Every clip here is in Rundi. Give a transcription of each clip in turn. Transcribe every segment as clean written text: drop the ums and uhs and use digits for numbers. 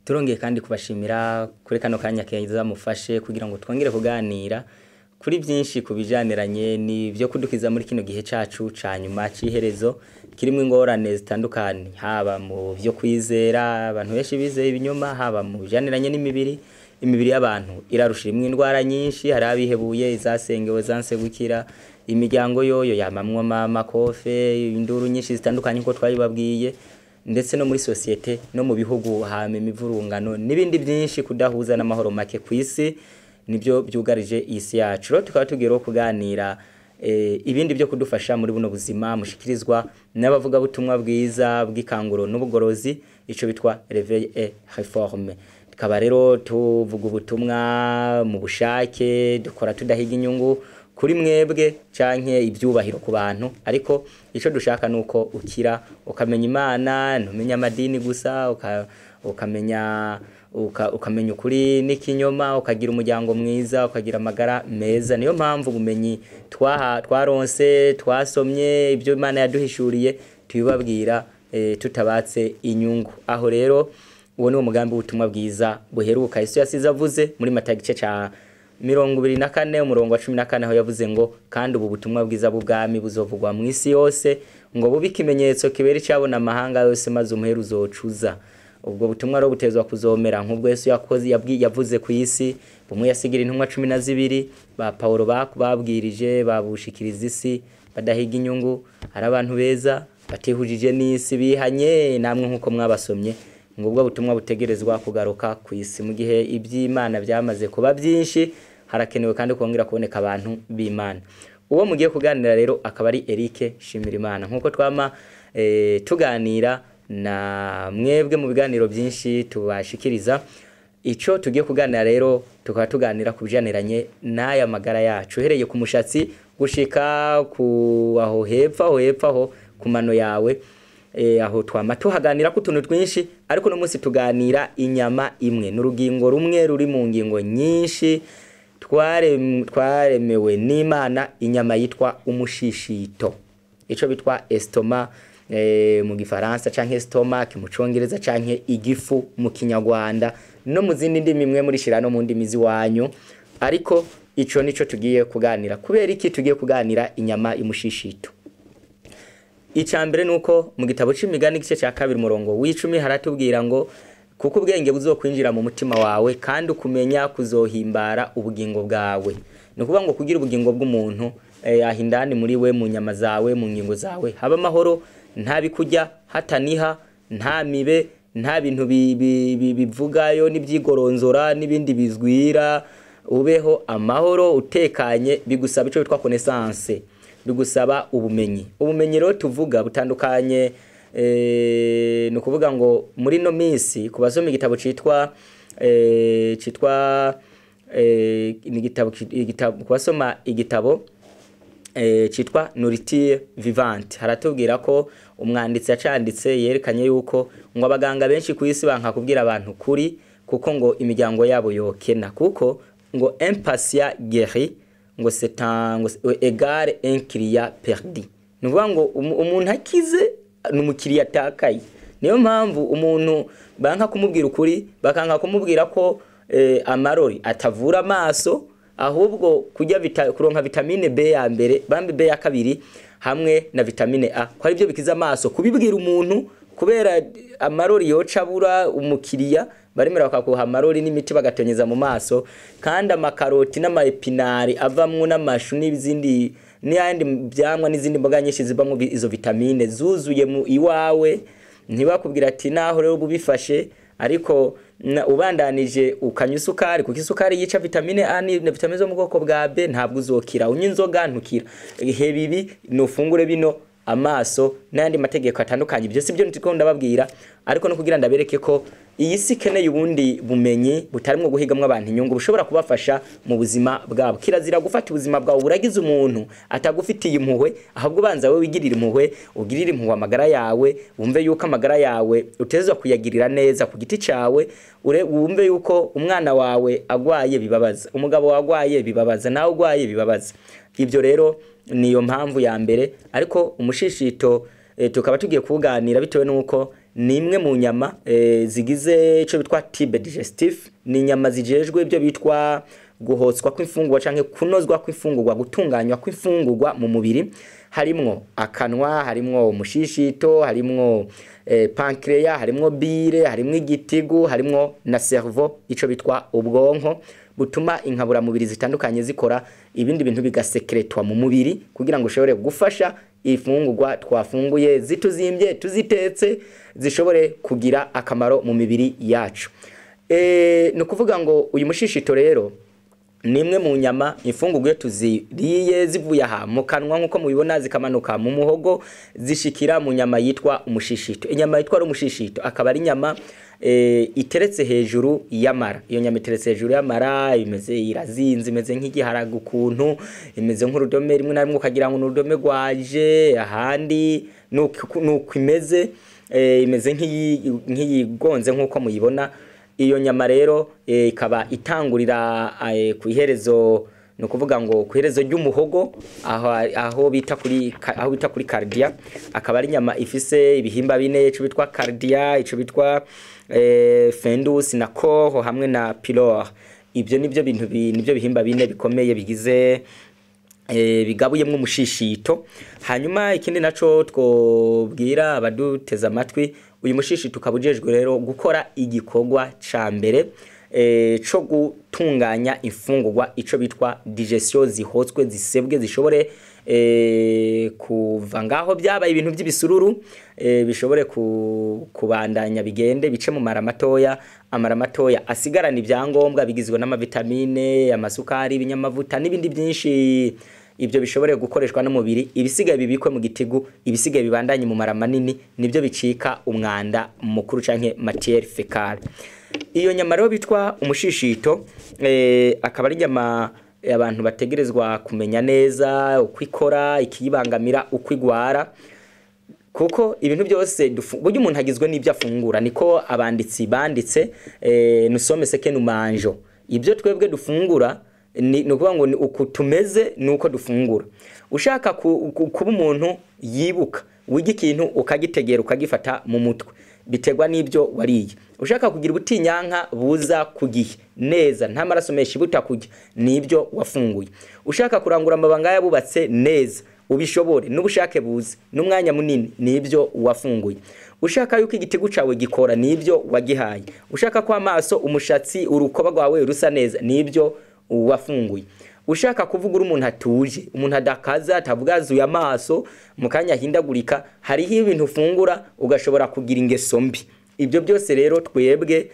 Turongeye kandi kubashimira kuri kano kanya keza mufashe kugira ngo twongere kuganira kuri byinshi kubijaniranye n'ibyo kudukiza muri kino gihe cacu ca nyuma c'iherezo kirimo ingorane zitandukanye, haba mu byo kwizera abantu benshi bizeye ibinyoma, haba mu bijaniranye n'imibiri, imibiri y'abantu irarusha imwe indwara nyinshi, hari abihebuye izasengewe zanse gukira, imiryango yoyo yamamwa amakofe, induru nyinshi zitandukanye nkuko twabibabwiye, ndetse no muri sosiyete no mu bihugu hama imivurungano n'ibindi byinshi, kudahuza n'amahoro make ku isi nibyo byugarije isi yacu. Rero tukaba tugiye kuganira ibindi byo kudufasha muri buno buzima mushikirizwa n'abavugabutumwa bwiza bw'ikanguro n'ubugorozi, ico bitwa Réveil et Réforme. Tukaba rero tuvuga ubutumwa mu bushake, dukora tudahiga inyungu kuri mwebwe canke ibyubahiro ku bantu, ariko ico dushaka nuko ukira ukamenya Imana, ntumenya amadini gusa, ukamenya ukamenya ukuri n'ikinyoma, ukagira umuryango mwiza, ukagira amagara meza. Niyo mpamvu ubumenyi twaronse, twasomye ibyo Imana yaduhishuriye tubibabwira tutabatse inyungu. Aho rero uwo ni umugambi w'ubutumwa bwiza buheruka Yesu yasize avuze muri Matayo igice ca 24 umurongo wa 14, aho yavuze ngo kandi ubu butumwa bwiza bw'ubwami buzovugwa mu isi yose ngo bube ikimenyetso kibera icabona amahanga yose, maze umuheru uzocuza. Ubwo butumwa rero butezwa kuzomera nk'ubwo Yesu yakoze, yavuze ku isi, bumwe yasigira intumwa 12 ba Paulo babwirije babushikiriza isi badahiga inyungu, ari abantu beza batihujije n'isi bihanye namwe nkuko mwabasomye, ngo ubwo butumwa butegerezwa kugaruka ku isi. Mu gihe iby'Imana byamaze kuba byinshi, harakenewe kandi kongera kuboneka abantu b'Imana. Uwo mugiye kuganira rero akaba ari Eric Shimirimana, nkuko twama tuganira na mwebwe mu biganiro byinshi tubashikiriza. Ico tugiye kuganira rero tukaba tuganira ku bijaniranye n'aya magara yacu, uhereye ku mushatsi gushika ku aho hepfo, aho hepfo aho ku mano yawe. Aho twama tuhaganira ku tuntu twinshi, ariko no munsi tuganira inyama imwe n'urugingo rumwe ruri mu ngingo nyinshi twaremewe n'Imana, inyama yitwa umushishito, ico bitwa estoma mu gifaransa canke stomach mu congereza canke igifu mu kinyarwanda no mu zindi ndimi mwe muri shira no mu ndimi ziwanyu. Ariko ico nico tugiye kuganira. Kubera iki tugiye kuganira inyama y'umushishito? Icambere nuko mu gitabo c'imigani igice ca 2 umurongo w'icumi haratubwira ngo kuko ubwenge buzokwinjira mu mutima wawe kandi ukumenya kuzohimbara ubugingo bwawe. Ni ukuvuga ngo kugira ubugingo bw'umuntu ahindani muri we, mu nyama zawe, mu ngingo zawe haba amahoro, nta bikurya hataniha, nta mibe, nta bintu bivugayo n'ibyigoronzora n'ibindi bizwira, ubeho amahoro utekanye. Bigusaba ico bitwa connaissance, bigusaba ubumenyi. Ubumenyi rero tuvuga butandukanye, ni ukuvuga ngo muri no minsi kubasoma igitabo citwa igitabo kubasoma igitabo citwa Nourriture Vivante, haratubwira ko umwanditsi yacanditse yerekanye yuko ngo abaganga benshi ku isi banka kubwira abantu kuri, kuko ngo imiryango yabo yokena, kuko ngo un patient guéri ngo c'est un égale un client perdu. Ni ukuvuga ngo umuntu akize ni umukiriya atakaye. Niyo mpamvu umuntu banka kumubwira ukuri, bakanka kumubwira ko amarori atavura amaso, ahubwo kujya kuronka vitamine B ya mbere, bambe B ya kabiri hamwe na vitamine A, ko ari byo bikiza amaso. Kubibwira umuntu kubera amarori yocabura umukiriya, barimera bakakuha amarori n'imiti bagatonyeza mu maso, kandi amakaroti n'amaepinari avamwo n'amashu n'izindi n'ayandi byamwa n'izindi mboga nyinshi zibamwo izo vitamine zuzuye mu iwawe. Ntibakubwira ati naho rero bubifashe, ariko ubandanije ukanywa isukari, kuko isukari yica vitamine A na vitamine zo mu bwoko bwa B, ntabwo uzokira. Unywa inzoga ntukira, heba ibi nufungure bino, amaso n'ayandi mategeko atandukanye. Ibyo sibyo ndiko ndababwira, ariko no kugira ndabereke ko iyi si ikeneye ubundi bumenyi butarimwo guhigamwo abantu inyungu bushobora kubafasha mu buzima bwabo. Kirazira gufata ubuzima bwawe buragize umuntu atagufitiye impuhwe, ahubwo banza wewe wigirire impuhwe, ugirire impuhwe amagara yawe, wumve yuko amagara yawe utezwa kuyagirira neza ku giti cawe, wumve yuko umwana wawe agwaye bibabaza, umugabo wagwaye bibabaza, nawe ugwaye bibabaza. Ibyo rero niyo mpamvu ya mbere. Ariko umushishito tukaba tugiye kuwuganira bitewe n'uko ni imwe mu nyama zigize ico bitwa tube digestif. Ni inyama zijejwe ibyo bitwa guhotswa kw'imfungurwa canke kunozwa kw'imfungurwa, gutunganywa kw'imfungurwa mu mubiri. Harimwo akanwa, harimwo umushishito, harimwo pancreas, harimwo bile, harimwo igitigu, harimwo na cerveau, ico bitwa ubwonko butuma inkaburamubiri zitandukanye zikora ibindi bintu bigasekretwa mu mubiri kugira ngo ushobore gufasha ifungurwa twafunguye zituzimbye tuzitetse zishobore kugira akamaro mu mibiri yacu. Ni ukuvuga ngo uyu mushishito rero ni imwe mu nyama imfungurwa iyo tuziriye zivuye aha mu kanwa nk'uko mubibona zikamanuka mu muhogo zishikira mu nyama yitwa umushishito. Inyama yitwa umushishito akaba ari inyama iteretse hejuru y'amara. Iyo nyama iteretse hejuru y'amara imeze irazinze, imeze nk'igiharaga ukuntu, imeze nk'urudome, rimwe na rimwe ukagira ngo n'urudome rwaje ahandi nuko imeze, imeze nk'iyigonze nk'uko muyibona. Iyo nyama rero ikaba itangurira ku iherezo, ni ukuvuga ngo ku iherezo ry'umuhogo aho bita kuri aho bita kuri cardia. Akaba ari inyama ifise ibihimba bine, ico bitwa cardia, ico bitwa fundus na corps hamwe na pylore. Ibyo nibyo bintu nibyo bihimba bine bikomeye bigize bigabuyemwo umushishito. Hanyuma ikindi naco twobwira abaduteza amatwi, uyu mushishito ukaba ujejwe rero gukora igikorwa ca mbere co gutunganya imfungurwa, ico bitwa digestion, zihotswe zisebwe zishobore kuva ngaho byabaye ibintu by'ibisururu, bishobore kubandanya bigende bice mu mara matoya. Amara matoya asigarana ibyangombwa bigizwe n'amavitamine, amasukari, ibinyamavuta n'ibindi byinshi, ibyo bishobore gukoreshwa n'umubiri. Ibisigaye bibikwe mu gitigu, ibisigaye bibandanye mu mara manini, nibyo bicika umwanda mukuru canke matière fécale. Iyo nyama rero bitwa umushishito akaba ari inyama abantu bategerezwa kumenya neza uko ikora, ikiyibangamira, uko igwara, kuko ibintu byose burya umuntu agizwe n'ibyo afungura. Niko abanditsi banditse, nous sommes ce que nous mangeons. Ibyo twebwe dufungura ni ukuvuga ngo ni uku tumeze nuko dufungura. Ushaka kuba umuntu yibuka, wiga ikintu ukagitegera ukagifata mu mutwe, biterwa n'ibyo wariye. Ushaka kugira ubutinyanka buza ku gihe neza, nta maraso menshi butakujya, nibyo wafunguye. Ushaka kurangura amabanga yabubatse neza ubishobore n'ubushake buze n'umwanya munini, nibyo wafunguye. Ushaka yuko igitigu cawe gikora, nibyo wagihaye. Ushaka ko amaso, umushatsi, urukoba rwawe rusa neza, nibyo wafunguye. Ushaka kuvuga uri umuntu atuje, umuntu adakaza, atavugazuye amaso mu kanya ahindagurika, hariho ibintu ufungura ugashobora kugira ingeso mbi. Ibyo byose rero twebwe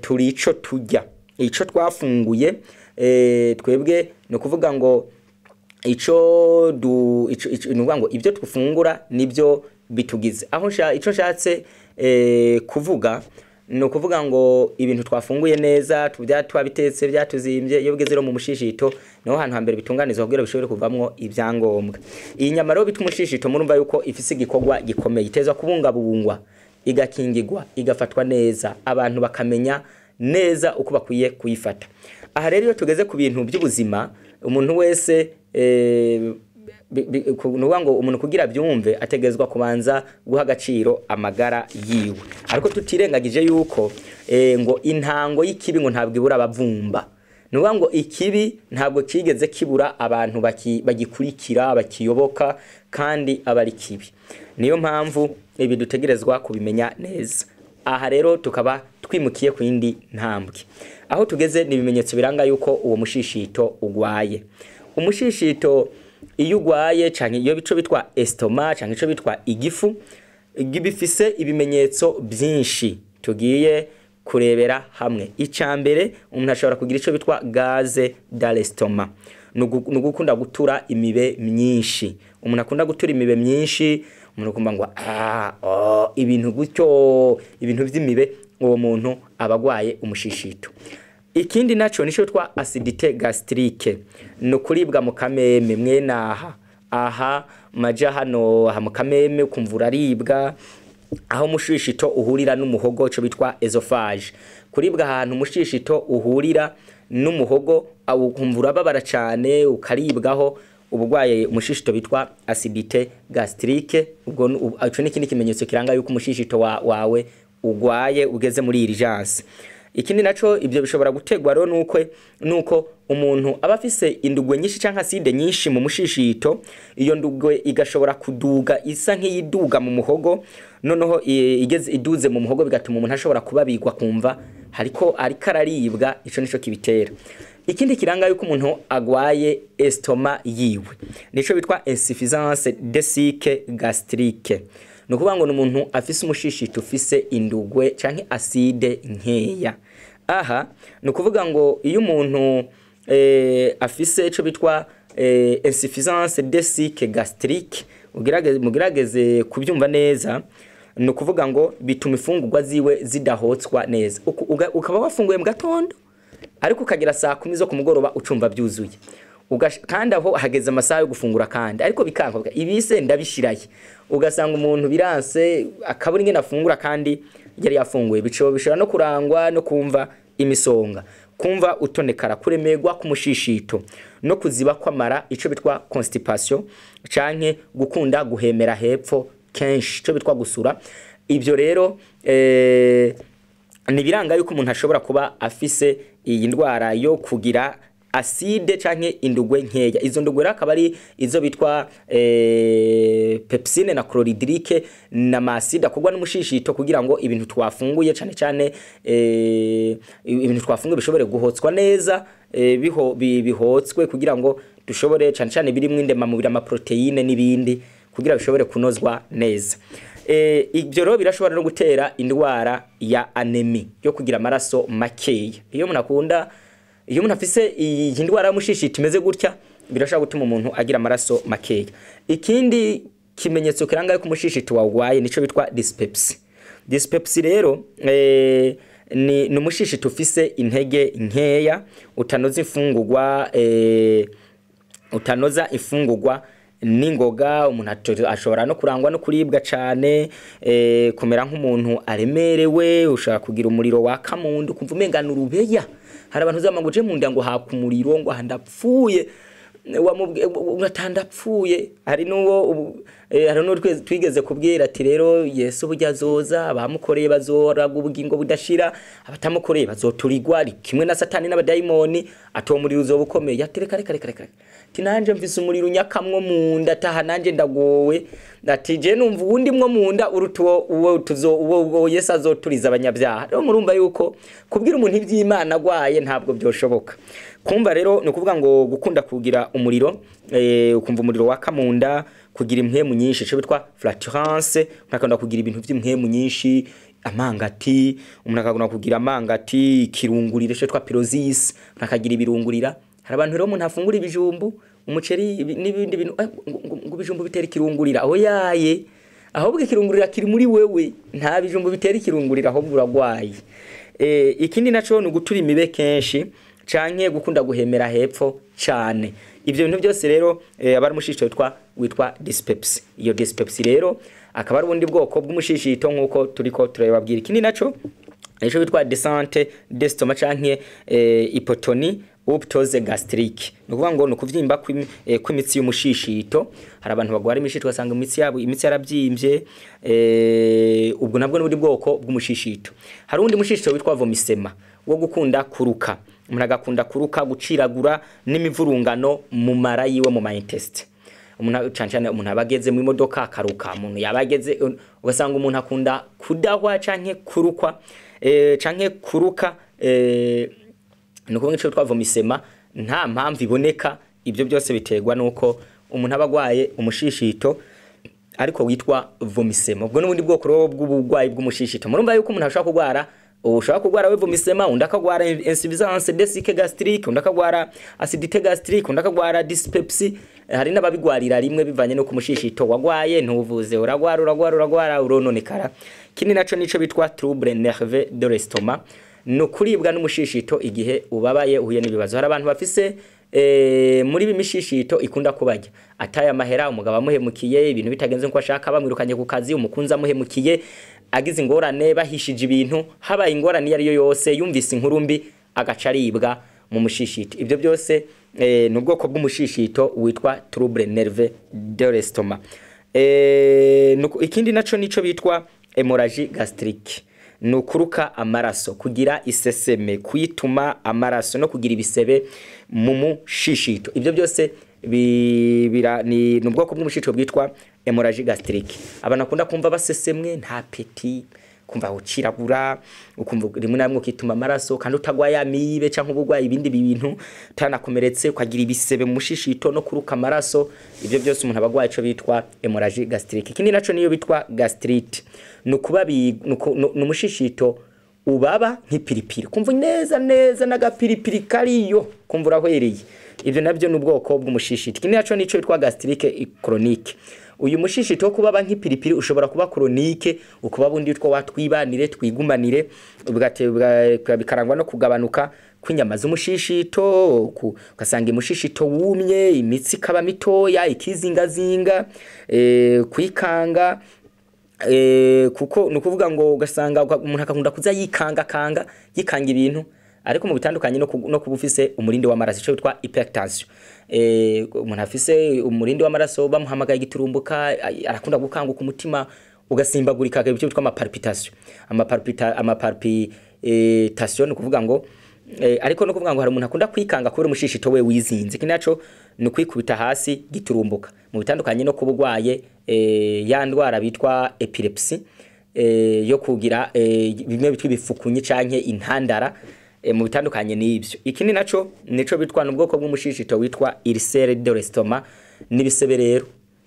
turi ico turya, ico twafunguye. Twebwe ni ukuvuga ngo ico du ico, ico, ni ukuvuga ngo ibyo tufungura nibyo bitugize. Aho ico nshatse kuvuga ni ukuvuga ngo ibintu twafunguye neza, twabitetse byatuzimbye, iyo bigeze rero mu mushishito niho hantu hambere bitunganizwa kugira bishobore kuvamwo ibyangombwa. Iyi nyama rero bita umushishito murumva yuko ifise igikorwa gikomeye, itezwa kubungabungwa, igakingirwa, igafatwa neza, abantu bakamenya neza uko bakwiye kuyifata. Aha rero iyo tugeze ku bintu by'ubuzima, umuntu wese nukuvuga ngo umuntu kugira byumve ategerezwa kubanza guha agaciro amagara yiwe, ariko tutirengagije yuko ngo intango y'ikibi ngo ntabwo ibura abavumba. Nukuvuga ngo ikibi ntabwo kigeze kibura abantu bagikurikira, bakiyoboka, kandi aba ari kibi. Niyo mpamvu ibi dutegerezwa kubimenya neza. Aha rero tukaba twimukiye ku yindi ntambwe. Aho tugeze ni ibimenyetso biranga yuko uwo mushishito ugwaye. Umushishito iyo ugwaye canke iyo bico bitwa estomac canke ico bitwa igifu, bifise ibimenyetso byinshi tugiye kurebera hamwe. Ica mbere, umuntu ashobora kugira ico bitwa gaz dans l'estomac, ni ugukunda gutura imibe myinshi. Umuntu akunda gutura imibe myinshi, umuntu akumva ngo oh, ibintu gutyo, ibintu vy'imibe, uwo muntu aba agwaye umushishito. Ikindi naco nico twa acidité gastrique, ni ukuribwa mu kameme mwene aha aha maja hano aha mu kameme ukumva uraribwa, aho umushishito uhurira n'umuhogo, ico bitwa œsophage. Kuribwa ahantu umushishito uhurira n'umuhogo, ukumva urababara cane ukaribwaho, Ubugwaye umushishito bitwa acidité gastrique. Ubwo ico ni ikindi kimenyetso kiranga yuko umushishito wawe ugwaye, ugeze muri urgence. Ikindi naco, ibyo bishobora gutegwa rero nuko umuntu aba afise indugwe nyinshi canke acide nyinshi mu mushishito. Iyo ndugwe igashobora kuduga, isa nk'iyiduga mu muhogo. Noneho igeze iduze mu muhogo, bigatuma umuntu ashobora kubabigwa, kumva hariko ariko araribwa. Ico nico kibitera. Ikindi kiranga yuko umuntu agwaye estomac yiwe nico bitwa insuffisance de suc gastrique. Ni ukuvuga ngo ni umuntu afise umushishito ufise indugwe canke acide nkeya. Aha ni ukuvuga ngo iyo umuntu afise ico bitwa insuffisance de suc gastrique, mugerageze kubyumva neza, ni ukuvuga ngo bituma imfungurwa ziwe zidahotswa neza. Ukaba wafunguye mu gatondo, ariko ukagera saa 10 zo ku mugoroba ucumva byuzuye. Kandi aho hageze amasaha yo gufungura, kandi ariko bikanka, ibise ndabishiraye, ugasanga umuntu biranse, akabura ingene afungura kandi yari yafunguye. Bico bishobora no kurangwa no kumva imisonga, kumva utonekara, kuremerwa k'umushishito no kuziba kw'amara, ico bitwa constipation, canke gukunda guhemera hepfo kenshi, ico bitwa gusura. Ibyo rero ni biranga yuko umuntu ashobora kuba afise iyi ndwara yo kugira acide canke indugwe nkeya. Izo ndugwe rero akaba ari izo bitwa pepsine na chlorhydrique na acide akorwa n'umushishito kugira ngo ibintu twafunguye, cane cane ibintu twafunguye, bishobore guhotswa neza, bihotswe kugira ngo dushobore, cane cane birimwo indemamubiri, amaprotéine n'ibindi, kugira bishobore kunozwa neza. Ibyo rero birashobora no gutera indwara ya anémie, yo kugira amaraso makeya. Iyo umuntu akunda, iyo umuntu afise iyi ndwara y'umushishito imeze gutya, birashobora gutuma umuntu agira amaraso makeya. Ikindi kimenyetso kiranga yuko umushishito wawugwaye nico bitwa dyspepsie. Dyspepsie rero ni umushishito ufise intege nkeya, utanoza imfungurwa, utanoza imfungurwa n'ingoga. Umuntu ashobora no kurangwa no kuribwa cane, kumera nk'umuntu aremerewe. Ushobora kugira umuriro waka mu nda, ukumva umenga ni urubeya. Hari abantu uzama ngo uje mu nda ngo haka umuriro, ngo aha ndapfuye, wamubwiye ati ndapfuye. Hari n'uwo twigeze kubwira ati rero Yesu burya azoza, abamukoreye bazoraga ubugingo budashira, abatamukoreye bazoturigwa ari kimwe na Satani n'abadayimoni. Ati uwo muriro uzoba ukomeye. Ati reka reka reka reka, ati nanje mvise umuriro unyakamwo mu nda, ataha nanje ndagowe, ati je numva uwundi mwo mu nda uruta uwo tuzo uwo Yesu azoturiza abanyabyaha. Rero murumva yuko kubwira umuntu iby'Imana agwaye ntabwo byoshoboka kumva. Rero ni ukuvuga ngo gukunda kugira umuriro, ukumva umuriro waka mu nda, kugira impwemu nyinshi, ico bitwa flatulence. Umuntu akunda kugira ibintu vy'impwemu nyinshi, amangati. Umuntu akakunda kugira amangati, ikirungurira, ico bitwa pyrosis. Umuntu akagira ibirungurira. Hari abantu rero umuntu afungura ibijumbu, umuceri, n'ibindi bintu, ngo ibijumbu bitera ikirungurira. Aho yaye, ahubwo ikirungurira kiri muri wewe. Nta bijumbu bitera ikirungurira, ahubwo uragwaye. Ikindi naco ni ugutura imibe kenshi canke gukunda guhemera hepfo cane. Ivyo bintu byose rero aba ari umushishito witwa dyspepsie. Iyo dyspepsie rero akaba ari ubundi bwoko bw'umushishito nk'uko turiko turababwira. Ikindi naco nico bitwa descente d'estomac canke hypotonie ou ptose gastrique. Ni ukuvuga ngo ni ukuvyimba kw'imitsi y'umushishito. Hari abantu bagwara imishishito, ugasanga imitsi yabo, imitsi yaravyimbye. Ubwo nabwo n'ubundi bwoko bw'umushishito. Hari uwundi mushishito witwa vomissement, wo gukunda kuruka. Umuntu agakunda kuruka, guciragura n'imivurungano mu mara yiwe, mu ma intestins. Umuntu, cane cane umuntu aba ageze mu modoka akaruka, umuntu yaba ageze, ugasanga umuntu akunda kudahwa canke kurukwa, canke kuruka, ni ukuvuga ico twitwa vomissement nta mpamvu iboneka. Ibyo byose biterwa nuko umuntu aba agwaye umushishito ariko witwa vomissement. Ubwo n'ubundi bwoko rero bw'uburwayi bw'umushishito. Murumva yuko umuntu ashobora kurwara, ushobora kurwara we vomissement, undi akagwara insuffisance de suc gastrique, undi akagwara acidité gastrique, undi akagwara dyspepsie. Hari n'ababigwarira rimwe bivanye no kumushishito wagwaye ntuvuze, uragwara, uragwara, uragwara, urononekara. Kindi naco nico bitwa trouble nerveux de l'estomac, ni ukuribwa n'umushishito igihe ubabaye, uhuye n'ibibazo. Hari abantu bafise muri bimishishito ikunda kubarya, ataye amahera, umugabo amuhemukiye, ibintu bitagenze nkuko ashaka, bamwirukanye ku kazi, umukunzi amuhemukiye, agize ingorane, bahishije ibintu, habaye ingorane iyo ariyo yose, yumvise inkuru mbi agaca aribwa. mu mushishito. Ibyo byose ni ubwoko bw'umushishito witwa trouble nerveux de l'estomac. Ikindi naco nico bitwa hémorragie gastrique, ni ukuruka amaraso, kugira iseseme, kwituma amaraso no kugira ibisebe mu mushishito. Ibyo byose ni ubwoko bw'umushishito bwitwa hémorragie gastrique. Abantu bakunda kumva basesemwe, nta appétit, kumva uciragura, ukumva rimwe na rimwe ukituma amaraso kandi utagwaye amibe canke ubugwaye ibindi bintu, utanakomeretse, ukagira ibisebe mu mushishito no kuruka amaraso. Ibyo byose umuntu aba agwaye ico bitwa hémorragie gastrique. Ikindi naco niyo bitwa gastrite, ni ukuba ni umushishito ubaba nk'ipiripiri, kumva neza neza n'agapiripiri kariyo, kumva urahwereye. Ibyo nabyo ni ubwoko bw'umushishito. Ikindi naco nico bitwa gastrite chronique. Uyu mushishito wo kubaba nk'ipiripiri ushobora kuba chronique, ukuba bundi witwa watwibanire twigumanire, bikarangwa no kugabanuka kw'inyama z'umushishito, ugasanga umushishito wumye, imitsi ikaba mitoya, ikizingazinga, kwikanga, kuko ni ukuvuga ngo ugasanga umuntu akakunda kuza yikanga kanga, yikanga ibintu. Ariko mu bitandukanye no kuba ufise umurindi w'amaraso, ico bitwa hypertension, umuntu afise umurindi w'amaraso bamuhamagaye igiturumbuka, arakunda gukanguka, umutima ugasimbagurika, ibyo bitwa amapalpitation. Amapalpitation ni ukuvuga ngo ariko no kuvuga ngo hari umuntu akunda kwikanga kubera umushishito we wizinze. Iki naco ni ukwikubita hasi giturumbuka, mu bitandukanye no kuba urwaye ya ndwara bitwa epilepsy, yo kugira bimwe bitwa ibifukunyi canke intandara, mu bitandukanye n'ibyo. Ikindi naco nico bitwa n'ubwoko bw'umushishito witwa ulcère de l'estomac, n'ibisebe rero.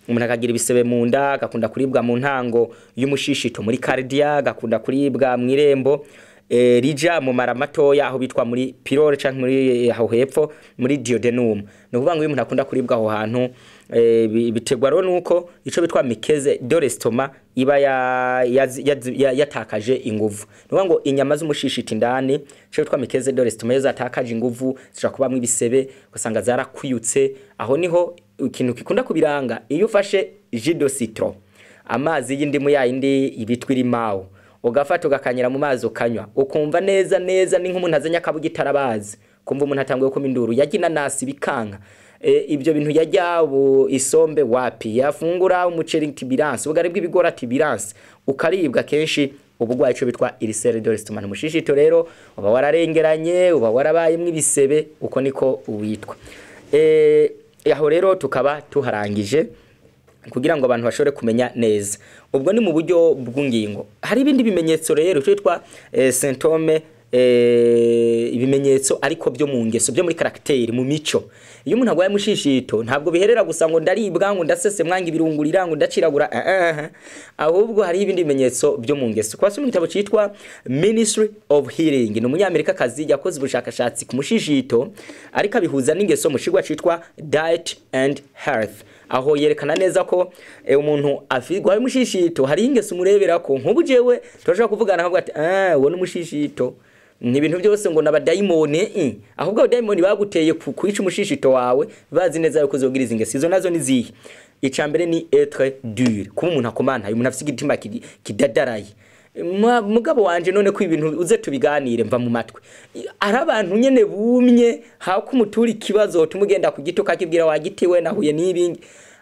Umuntu akagira ibisebe mu nda, agakunda kuribwa mu ntango y'umushishito muri cardia, agakunda kuribwa mu irembo rija mu mara matoya aho bitwa muri pylore, canke muri aho hepfo muri duodenum. Ni ukuvuga ngo iyo umuntu akunda kuribwa aho hantu, biterwa rero nuko ico bitwa muqueuse de l'estomac iba yatakaje inguvu. Ni ukuvuga ngo inyama z'umushishito indani, ico bitwa muqueuse de l'estomac, iyo zatakaje inguvu zishobora kubamwo ibisebe, ugasanga zarakwiyutse. Aho niho ikintu gikunda kubiranga: iyo ufashe jus de citron, amazi y'indimu yayindi ibitwa irimawu, ugafata ugakanyira mu mazi ukanywa, ukumva neza neza ni nk'umuntu azanye akabugi itarabazi, kumva umuntu atanguye kuma induru, yarya inanasi bikanka, ibyo bintu yarya ubu isombe wapi, yafungura umuceri tibiranse, ubugari bw'ibigori tibiranse, ukaribwa kenshi, ubugwayi ico bitwa ulcère de l'estomac. Umushishito rero uba wararengeranye, uba warabayemwo ibisebe, uko niko uwitwa. Aho rero tukaba tuharangije kugira ngo abantu bashobore kumenya neza. Ubwo ni mu buryo bw'ingingo. Hari ibindi bimenyetso rero twitwa symptôme, ibimenyetso ariko byo mu ngeso, byo muri caractère, mu mico. Iyo umuntu agwaye mushishito, ntabwo biherera gusa ngo ndaribwa, ngo ndasese, mwanga ibirungurira, ngo ndaciragura, ahubwo hari ibindi bimenyetso byo mu ngeso. Kwa mu gitabo citwa Ministry of Healing, ni umunyamerika kazi yakoze ubushakashatsi ku mushishito ariko abihuza n'ingeso mu cigwa citwa Diet and Health, aho yerekana neza ko umuntu afigwa umushishito hari ingeso umurebera ko. Nk'ubu jewe turashobora kuvugana nkavuga ati: "Ah, uwo ni umushishito." Ni ibintu byose ngo n'abadayimoni, ahubwo abadayimoni baguteye kwica umushishito wawe, bazi neza yuko uzogira izi ngeso. Izo nazo ni zihe? Ica mbere ni être dur, kuba umuntu akomantaye, umuntu afite igitima kidadaraye. Mugabo wanje, none ko ibintu uze tubiganire, mva mu matwi. Ari abantu nyene bumye, hako umutura ikibazo tumugenda ku giti ukakibwira wa giti we nahuye n'ibi,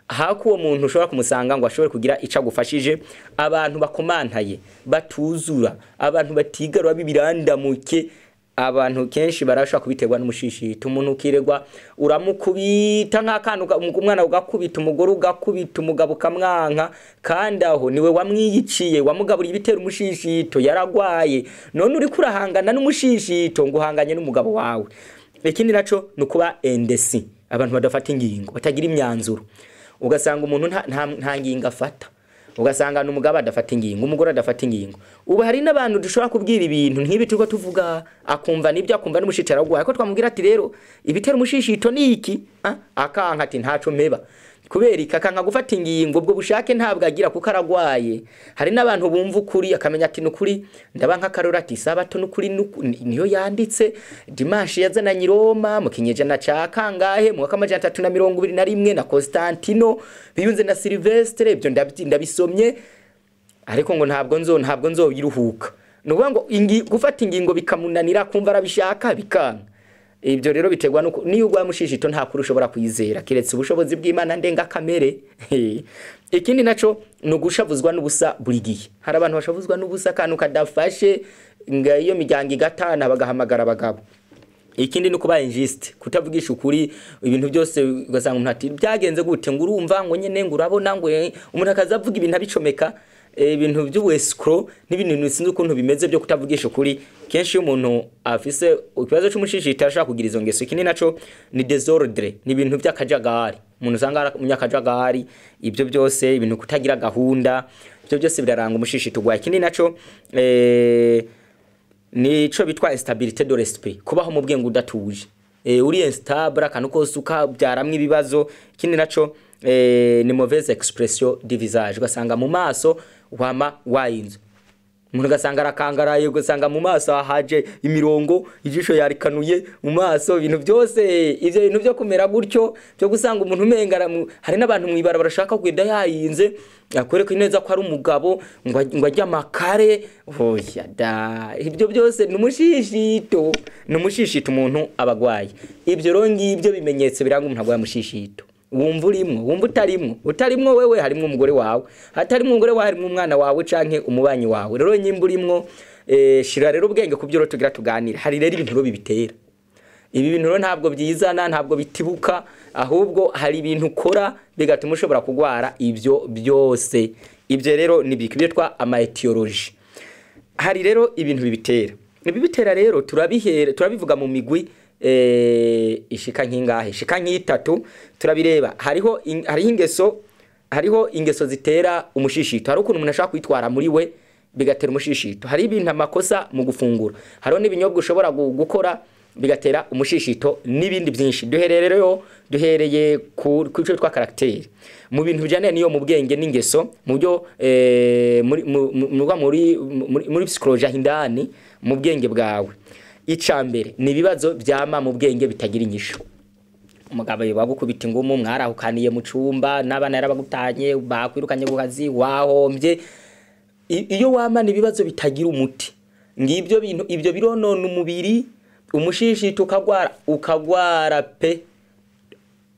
hako uwo muntu ushobora kumusanga ngo ashobore kugira ico agufashije. Abantu bakomantaye, batuzura, abantu batigarura b'ibirandamuke, abantu kenshi barashobora kubiterwa n'umushishito. Umuntu ukiregwa uramukubita nk'akana, umwana ugakubita, umugore ugakubita, umugabo ukamwanka, kandi aho niwe wamwiyiciye, wamugaburiye ibitera umushishito, yaragwaye. None uriko urahangana n'umushishito ngo uhanganye n'umugabo wawe. Ikindi naco ni ukuba indécis, abantu badafata ingingo, batagira imyanzuro. Ugasanga umuntu nta ngingo afata, ugasanga n'umugabo adafata ingingo, umugore adafata ingingo. Ubu hari n'abantu dushobora kubwira ibintu nk'ibi turiko tuvuga, akumva nibyo, akumva n'umushishito aragwaye, ariko twamubwira ati: "Rero ibitera umushishito ni iki?" Akanka ati: "Ntaco mpeba." Kubera iki? Akanka gufata ingingo. Ubwo bushake ntabwo agira kuko aragwaye. Hari n'abantu bumva ukuri, akamenya ati: "Nukuri ndaba nk'akarora," ati: "Isabato nukuri niyo yanditse, dimanche yazananye i Roma mu kinyejana ca kangahe, mu mwaka 321 na Constantino biyunze na Silvestre, ibyo ndabisomye, ariko ngo ntabwo nzobiruhuka." Ni ukuvuga ngo gufata ingingo bikamunanira, kumva arabishaka bikanga. Ibyo rero biterwa nuko niyo urwaye umushishito nta kuri ushobora kwizera kiretse ubushobozi bw'Imana ndengakamere. Ikindi naco ni ugushavuzwa n'ubusa buri gihe. Hari abantu bashavuzwa n'ubusa, akantu kadafashe nga iyo miryango igatana bagahamagara abagabo. Ikindi ni kuba injuste, kutavugisha ukuri ibintu byose, ugasanga umuntu ati byagenze gute, ngo urumva ngo nyene ngo urabona ngo umuntu akaza avuga ibintu abicomeka, ibintu by'ubu-escroc n'ibintu sinzi ukuntu bimeze byo kutavugisha ukuri. Kenshi iyo umuntu afise ikibazo c'umushishito arashobora kugira izo ngeso. Ikindi naco ni désordre, ni ibintu by'akajagari, umuntu usanga ari umunyakajagari. Ibyo byose, ibintu kutagira gahunda, ibyo byose biraranga umushishito urwaye. Ikindi naco nico bitwa instabilité de l'esprit, kubaho mu bwenge udatuje, uri instable, akantu kose ukabyaramwo ibibazo. Ikindi naco ni mauvaise expression du visage, ugasanga mu maso wama wayinzu, umuntu ugasanga arakangaraye, ugasanga mu maso haje imirongo, ijisho yarikanuye mu maso, ibintu byose. Ivyo bintu byo kumera gutyo, byo gusanga umuntu umenga hari n'abantu mw'ibarabara bashaka kugenda yayinze, akwereka neza ko ari umugabo, ngo ajye amakare. Oya da, ibyo byose ni umushishito, ni umushishito umuntu aba agwaye. Ibyo rero ngibyo bimenyetso biranga umuntu agwaye umushishito. Wumva urimwo, wumva utarimwo. Utarimwo wewe, harimwo umugore wawe; hatarimwo umugore wawe, harimwo umwana wawe canke umubanyi wawe. Rero nyimba urimwo, shira rero ubwenge ku byo rero tugira tuganira. Hari rero ibintu rero bibitera. Ibi bintu rero ntabwo byizana, ntabwo bitibuka, ahubwo hari ibintu ukora bigatuma ushobora kugwara ibyo byose. Ibyo rero ni biki byitwa ama étiologie? Hari rero ibintu bibitera. Ibibitera rero turabihera, turabivuga mu migwi ishika nk'ingahe? Ishika nk'itatu. Turabireba, hariho ingeso zitera umushishito. Hari ukuntu umuntu ashaka kwitwara muri we bigatera umushishito. Hari ibintu, amakosa mu gufungura, hariho n'ibinyobwa ushobora gukora bigatera umushishito, n'ibindi byinshi. Duhereye rero, duhereye ku cyo twitwa caractère, mu bintu bijyanye n'iyo mu bwenge n'ingeso, mu byo muri muri psychologie indani mu bwenge bwawe. Ica mbere ni ibibazo byama mu bwenge bitagira inyishu. Umugabo bagukubita ingumu, mwarahukaniye mu cumba, n'abana yarabagutanye, bakwirukanye ku kazi, wahombye. Iyo wamana ibibazo bitagira umuti, ngibyo bintu, ibyo bironona umubiri, umushishito ukagwara, ukagwara pe.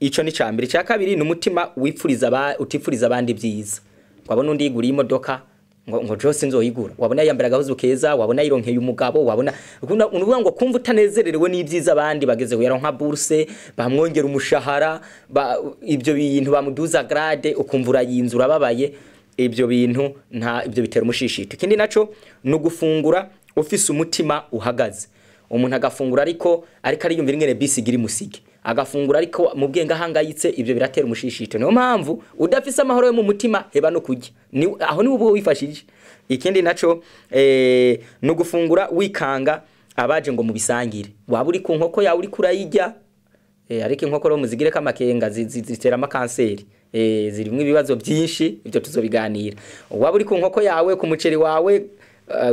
Ico ni cambere. Cya kabiri ni umutima wipfuriza utifuriza abandi byiza. Wabona undi yiguriye imodoka, ngo jose nzoyigura, wabona yambara agahuzu keza, wabona yironkeye umugabo, wabona unuvuga ngo kumva utanezererewe n'ibyiza abandi bagezeho, yaronka bourse, bamwongera umushahara, ibyo bintu bamuduza grade, ukumva urayinzu, urababaye. Ibyo bintu nta ibyo bitera umushishito. Ikindi naco ni ugufungura ufise umutima uhagaze. Umuntu agafungura ariko ariyumvira ingene bisi igira imusige, agafungura ariko mu bwenge ahangayitse. Ibyo biratera umushishito. Niyo mpamvu udafise amahoro yo mu mutima, heba no kurya. Ni aho ni uba wifashije. Ikindi naco ni ugufungura wikanga abaje ngo mubisangire. Waba uri ku nkoko yawe uriko urayirya, ariko inkoko rero muzigireko amakenga, zitera amakanseri, zirimwo ibibazo byinshi, ibyo tuzobiganira. Waba uri ku nkoko yawe, ku muceri wawe,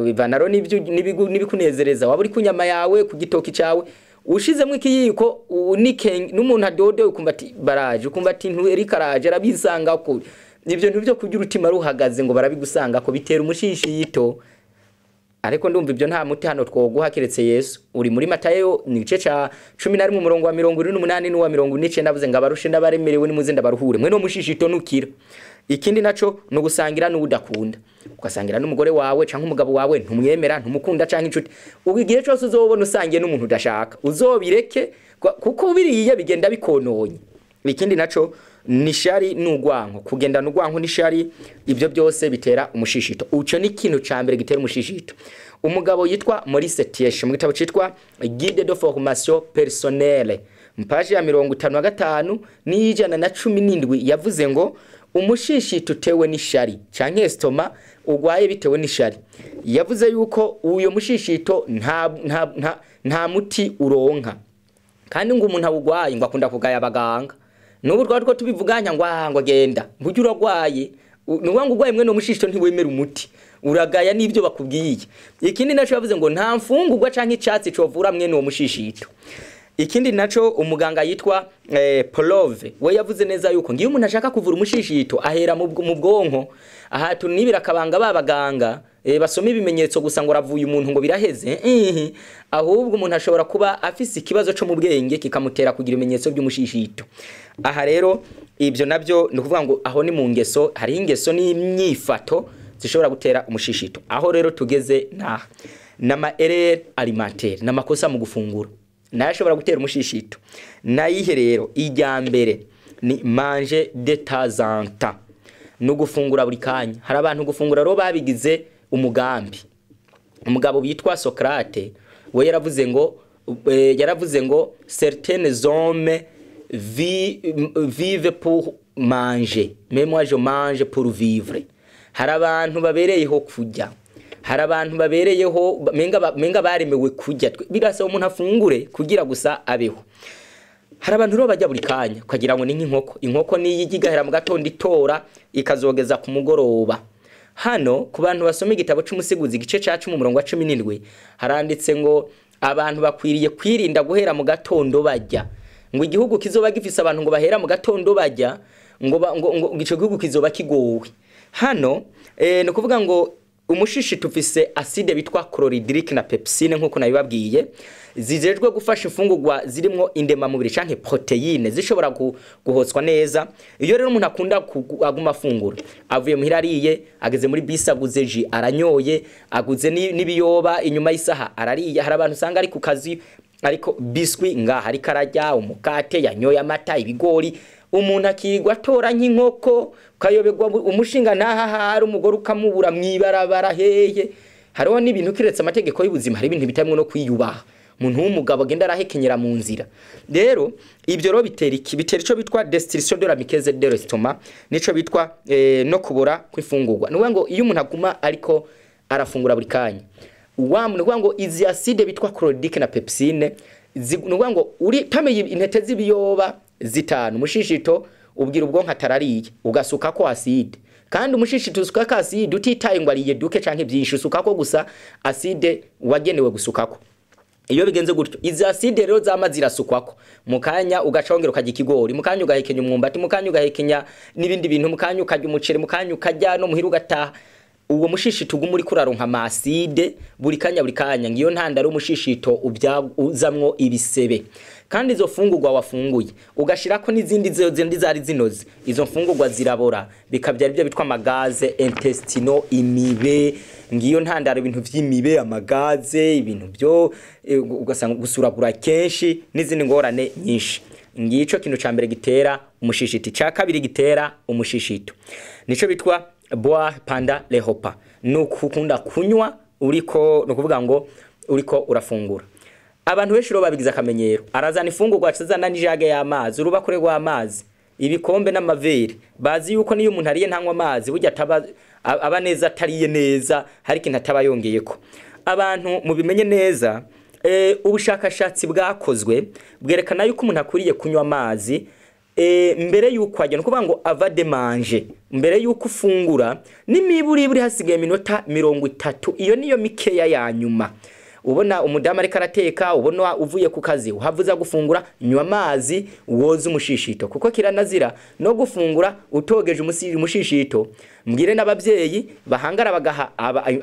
bivana rero n'ibikunezereza, waba uri ku nyama yawe, ku gitoki cawe, ushizemo ikiyiko n'umuntu adode, ukumva ati baraje, ukumva ati ntu Eric araje arabisanga ko. Ibyo bintu byo kurya urutima ruhagaze ngo barabigusanga ko bitera umushishito. Ariko ndumva ibyo nta muti hano twoguha keretse Yesu. Uri muri Matayo ni igice ca 11, umurongo wa 28 n'uwa 49, avuze ngo abarushe n'abaremerewe nimuze ndabaruhure. Mwe no mushishito nukira. Ikindi naco ni ugusangira n'udakunda, ugasangira n'umugore wawe canke umugabo wawe, ntumwemera, ntumukunda, canke inshuti. Ubu igihe cyose uzobona usangiye n'umuntu udashaka, uzobireke, kuko biriya bigenda bikononye. Ikindi naco ni shari n'ugwanko, kugendana ugwanko n'ishari. Ibyo byose bitera umushishito. Uco ni ikintu ca mbere gitera umushishito. Umugabo yitwa Maurice Tièche, mu gitabo citwa Guide de formation personnelle, mu paji ya 55 n'117, yavuze ngo umushishito utewe n'ishari canke estomac ugwaye bitewe n'ishari, yavuze yuko uyo mushishito nta muti uronka, kandi ngo umuntu awugwaye ngo akunda kugaya abaganga. N'ubu twari two tubivuganya ngo ah, ngo genda burya uragwaye. Nukuvuga ngo ugwaye mwene umushishito ntiwemera umuti, uragaya n'ibyo bakubwiye. Ikindi naco yavuze ngo nta mfungurwa canke icatsi covura mwene uwo mushishito. Ikindi naco, umuganga yitwa Polove we yavuze neza yuko ngiyo umuntu ashaka kuvura umushishito ahera mu bwonko. Aha tunibira akabanga babaganga. Basoma ibimenyetso gusa ngo aravuye umuntu ngo biraheze. Ahubwo umuntu ashobora kuba afise ikibazo cyo mu bwenge kikamutera kugira ibimenyetso by'umushishito. Aha rero ibyo nabyo ni ukuvuga ngo aho ni mu ngeso, hari ingeso n'imyifato zishobora gutera umushishito. Aho rero tugeze naha nama erreur alimentaire, namakosa mu gufungura nayo ashobora gutera umushishito. Nayihe rero? Ijya mbere ni manger de temps en temps, no gufungura buri kanya. Hari abantu gufungura rero babigize umugambi. Umugabo witwa Socrate we yaravuze ngo "Certains hommes vivent pour manger, mais moi je mange pour vivre." Hari abantu babereyeho kurya, hari abantu babereyeho menga baremewe kurya. Birasaba umuntu afungure kugira gusa abeho. Hari abantu rero bajya buri kanya ukagira ngo ni nk'inkoko. Inkoko niyo ijya igahera mu gatondo itora ikazogeza ku mugoroba. Hano ku bantu basoma igitabo c'Umusiguzi, igice ca 10, umurongo wa 17, haranditse ngo abantu bakwiriye kwirinda guhera mu gatondo bajya, ngo igihugu kizoba gifise abantu ngo bahera mu gatondo bajya, ngo ico gihugu kizoba kigowe. Hano ni ukuvuga ngo umushishito ufise acide bitwa chlorhydrique na pepsine, nkuko nabibabwiye, zijejwe gufasha imfungurwa zirimwo indemamubiri canke protéine zishobora guhotswa neza. Iyo rero umuntu akunda aguma afungura, avuye muhira ariye, ageze muri bisi aguze jus aranyoye, aguze n'ibiyoba, inyuma y'isaha arariye. Hari abantu usanga ari ku kazi ariko biscuit ngaha ariko ararya umukate, yanyoye amata, ibigori, umuntu akigwa atora nk'inkoko, ukayoberwa umushinga ntaha hari umugore ukamubura mwibarabara hehe. Hariho n'ibintu kiretse amategeko y'ubuzima, hari ibintu bitamwe no kwiyubaha, umuntu w'umugabo agenda arahekenyera mu nzira. Rero ibyo rero bitera iki? Bitera ico bitwa destruction de la muqueuse de l'estomac, nico bitwa no kubora kw'ifungurwa. Ni ukuvuga ngo iyo umuntu aguma ariko arafungura buri kanya, wa ni ukuvuga ngo izi acide bitwa chlorhydrique na pepsine ni ukuvuga ngo uri tameye intete z'ibiyoba zitanu, umushishito ubwira ubwonko atarariye, ugasukako acide. Kandi umushishito usukako acide utitaye ngo ariye duke canke byinshi, usukako gusa acide wagenewe gusukako. Iyo bigenze gutyo, izi acide rero zama zirasukwako, mu kanya ugaca wongera ukarya ikigori, mu kanya ugahekenya umwumbati, mu kanya ugahekenya n'ibindi bintu, mu kanya ukarya umuceri, mu kanya ukarya no muhira ugataha, uwo mushishito uguma uriko uraronka ama acide buri kanya buri kanya. Ngiyo ntandaro umushishito uzamwo ibisebe. Kandi izo fungurwa wafunguye ugashirako n'izindi zindi zari zinoze, izo mfungurwa zirabora, bikabyara ibyo bitwa ama gaz intestinaux, imibe. Ngiyo ntandaro ibintu vy'imibe, ama gaz, ibintu byo ugasanga gusuragura kenshi n'izindi ngorane nyinshi. Ngico kintu ca mbere gitera umushishito. Ca kabiri gitera umushishito nico bitwa boire pendant les repas, ni ukukunda kunywa uriko, ni ukuvuga ngo uriko urafungura. Abantu benshi rero babigize akamenyero, arazana ifungurwa acazana n'ijage y'amazi, urubakure rw'amazi, ibikombe n'amavere. Bazi yuko niyo umuntu ariye ntanywa amazi, burya ataba aba neza atariye neza, hari ikintu ataba yongeyeko. Abantu mubimenye neza, ubushakashatsi bwakozwe bwerekana yuko umuntu akwiriye kunywa amazi mbere yuko ajya, ni ukuvuga ngo avant de manger, mbere yuko ufungura, n'imiburiburi hasigaye iminota 30. Iyo niyo mikeya ya nyuma. Ubona umudamu ariko arateka, ubona uvuye ku kazi uhavuza gufungura, nywa amazi woze umushishito, kuko kiranazira no gufungura utogeje umushishito. Mbwire n'ababyeyi bahangara bagaha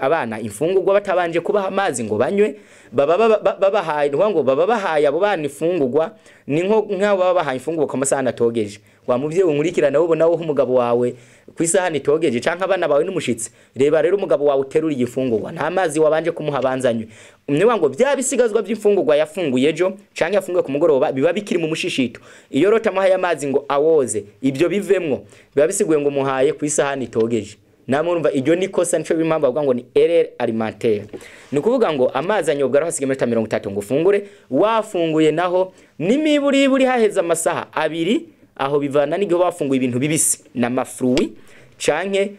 abana imfungurwa batabanje kubaha amazi ngo banywe, baba babahaye, ni ngo baba bahaye abo bana imfungurwa, ni nko nk'abo baba bahaye imfungurwa ku masahani atogeje. Wa muvyeyi unkurikirana, ubona wowe umugabo wawe ku isahani itogeje, canke abana bawe n'umushitsi, reba rero umugabo wawe uteruriye imfungurwa nta mazi wabanje kumuha abanzanywe, niba ngo bya bisigazwa by'imfungurwa yafunguye ejo canke yafunguye ku mugoroba biba bikiri mu mushishito. Iyo rero utamuhaye amazi ngo awoze ibyo bivemwo, biba bisiguye ngo muhaye ku isahani itogeje. Namwe urumva iryo ni kosa. Nico impamvu bavuga ngo ni erreur alimentaire. Ni ukuvuga ngo amazi anyobwa aho hasigaye iminota 30 ngo ufungure. Wafunguye naho, n'imiburiburi haheze amasaha 2, aho bivana n'igihe wafunguye ibintu bibisi n'ama fruits, canke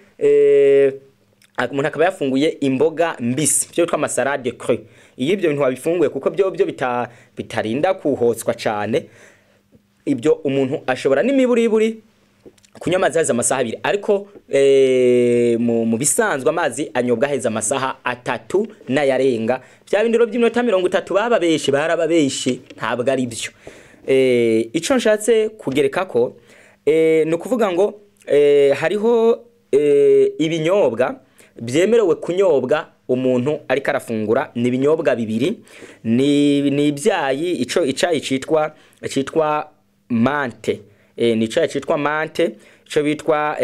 umuntu akaba yafunguye imboga mbisi, byo bitwa ama salade crue. Iyo ibyo bintu wabifunguye, kuko byo bitarinda kuhotswa cane, ibyo umuntu ashobora n'imiburiburi kunywa amazi haheze amasaha 2. Ariko mu bisanzwe amazi anyobwa haheze amasaha 3 n'ayarenga. Bya bindi rero by'iminota 30 bababeshe, barababeshe, ntabwo ari byo. Ico nshatse kugereka ko ni ukuvuga ngo hariho ibinyobwa byemerewe kunyobwa umuntu ariko arafungura ni ibinyobwa bibiri, ni ibyayi, ico icayi citwa menthe, ni icayi citwa menthe, ico bitwa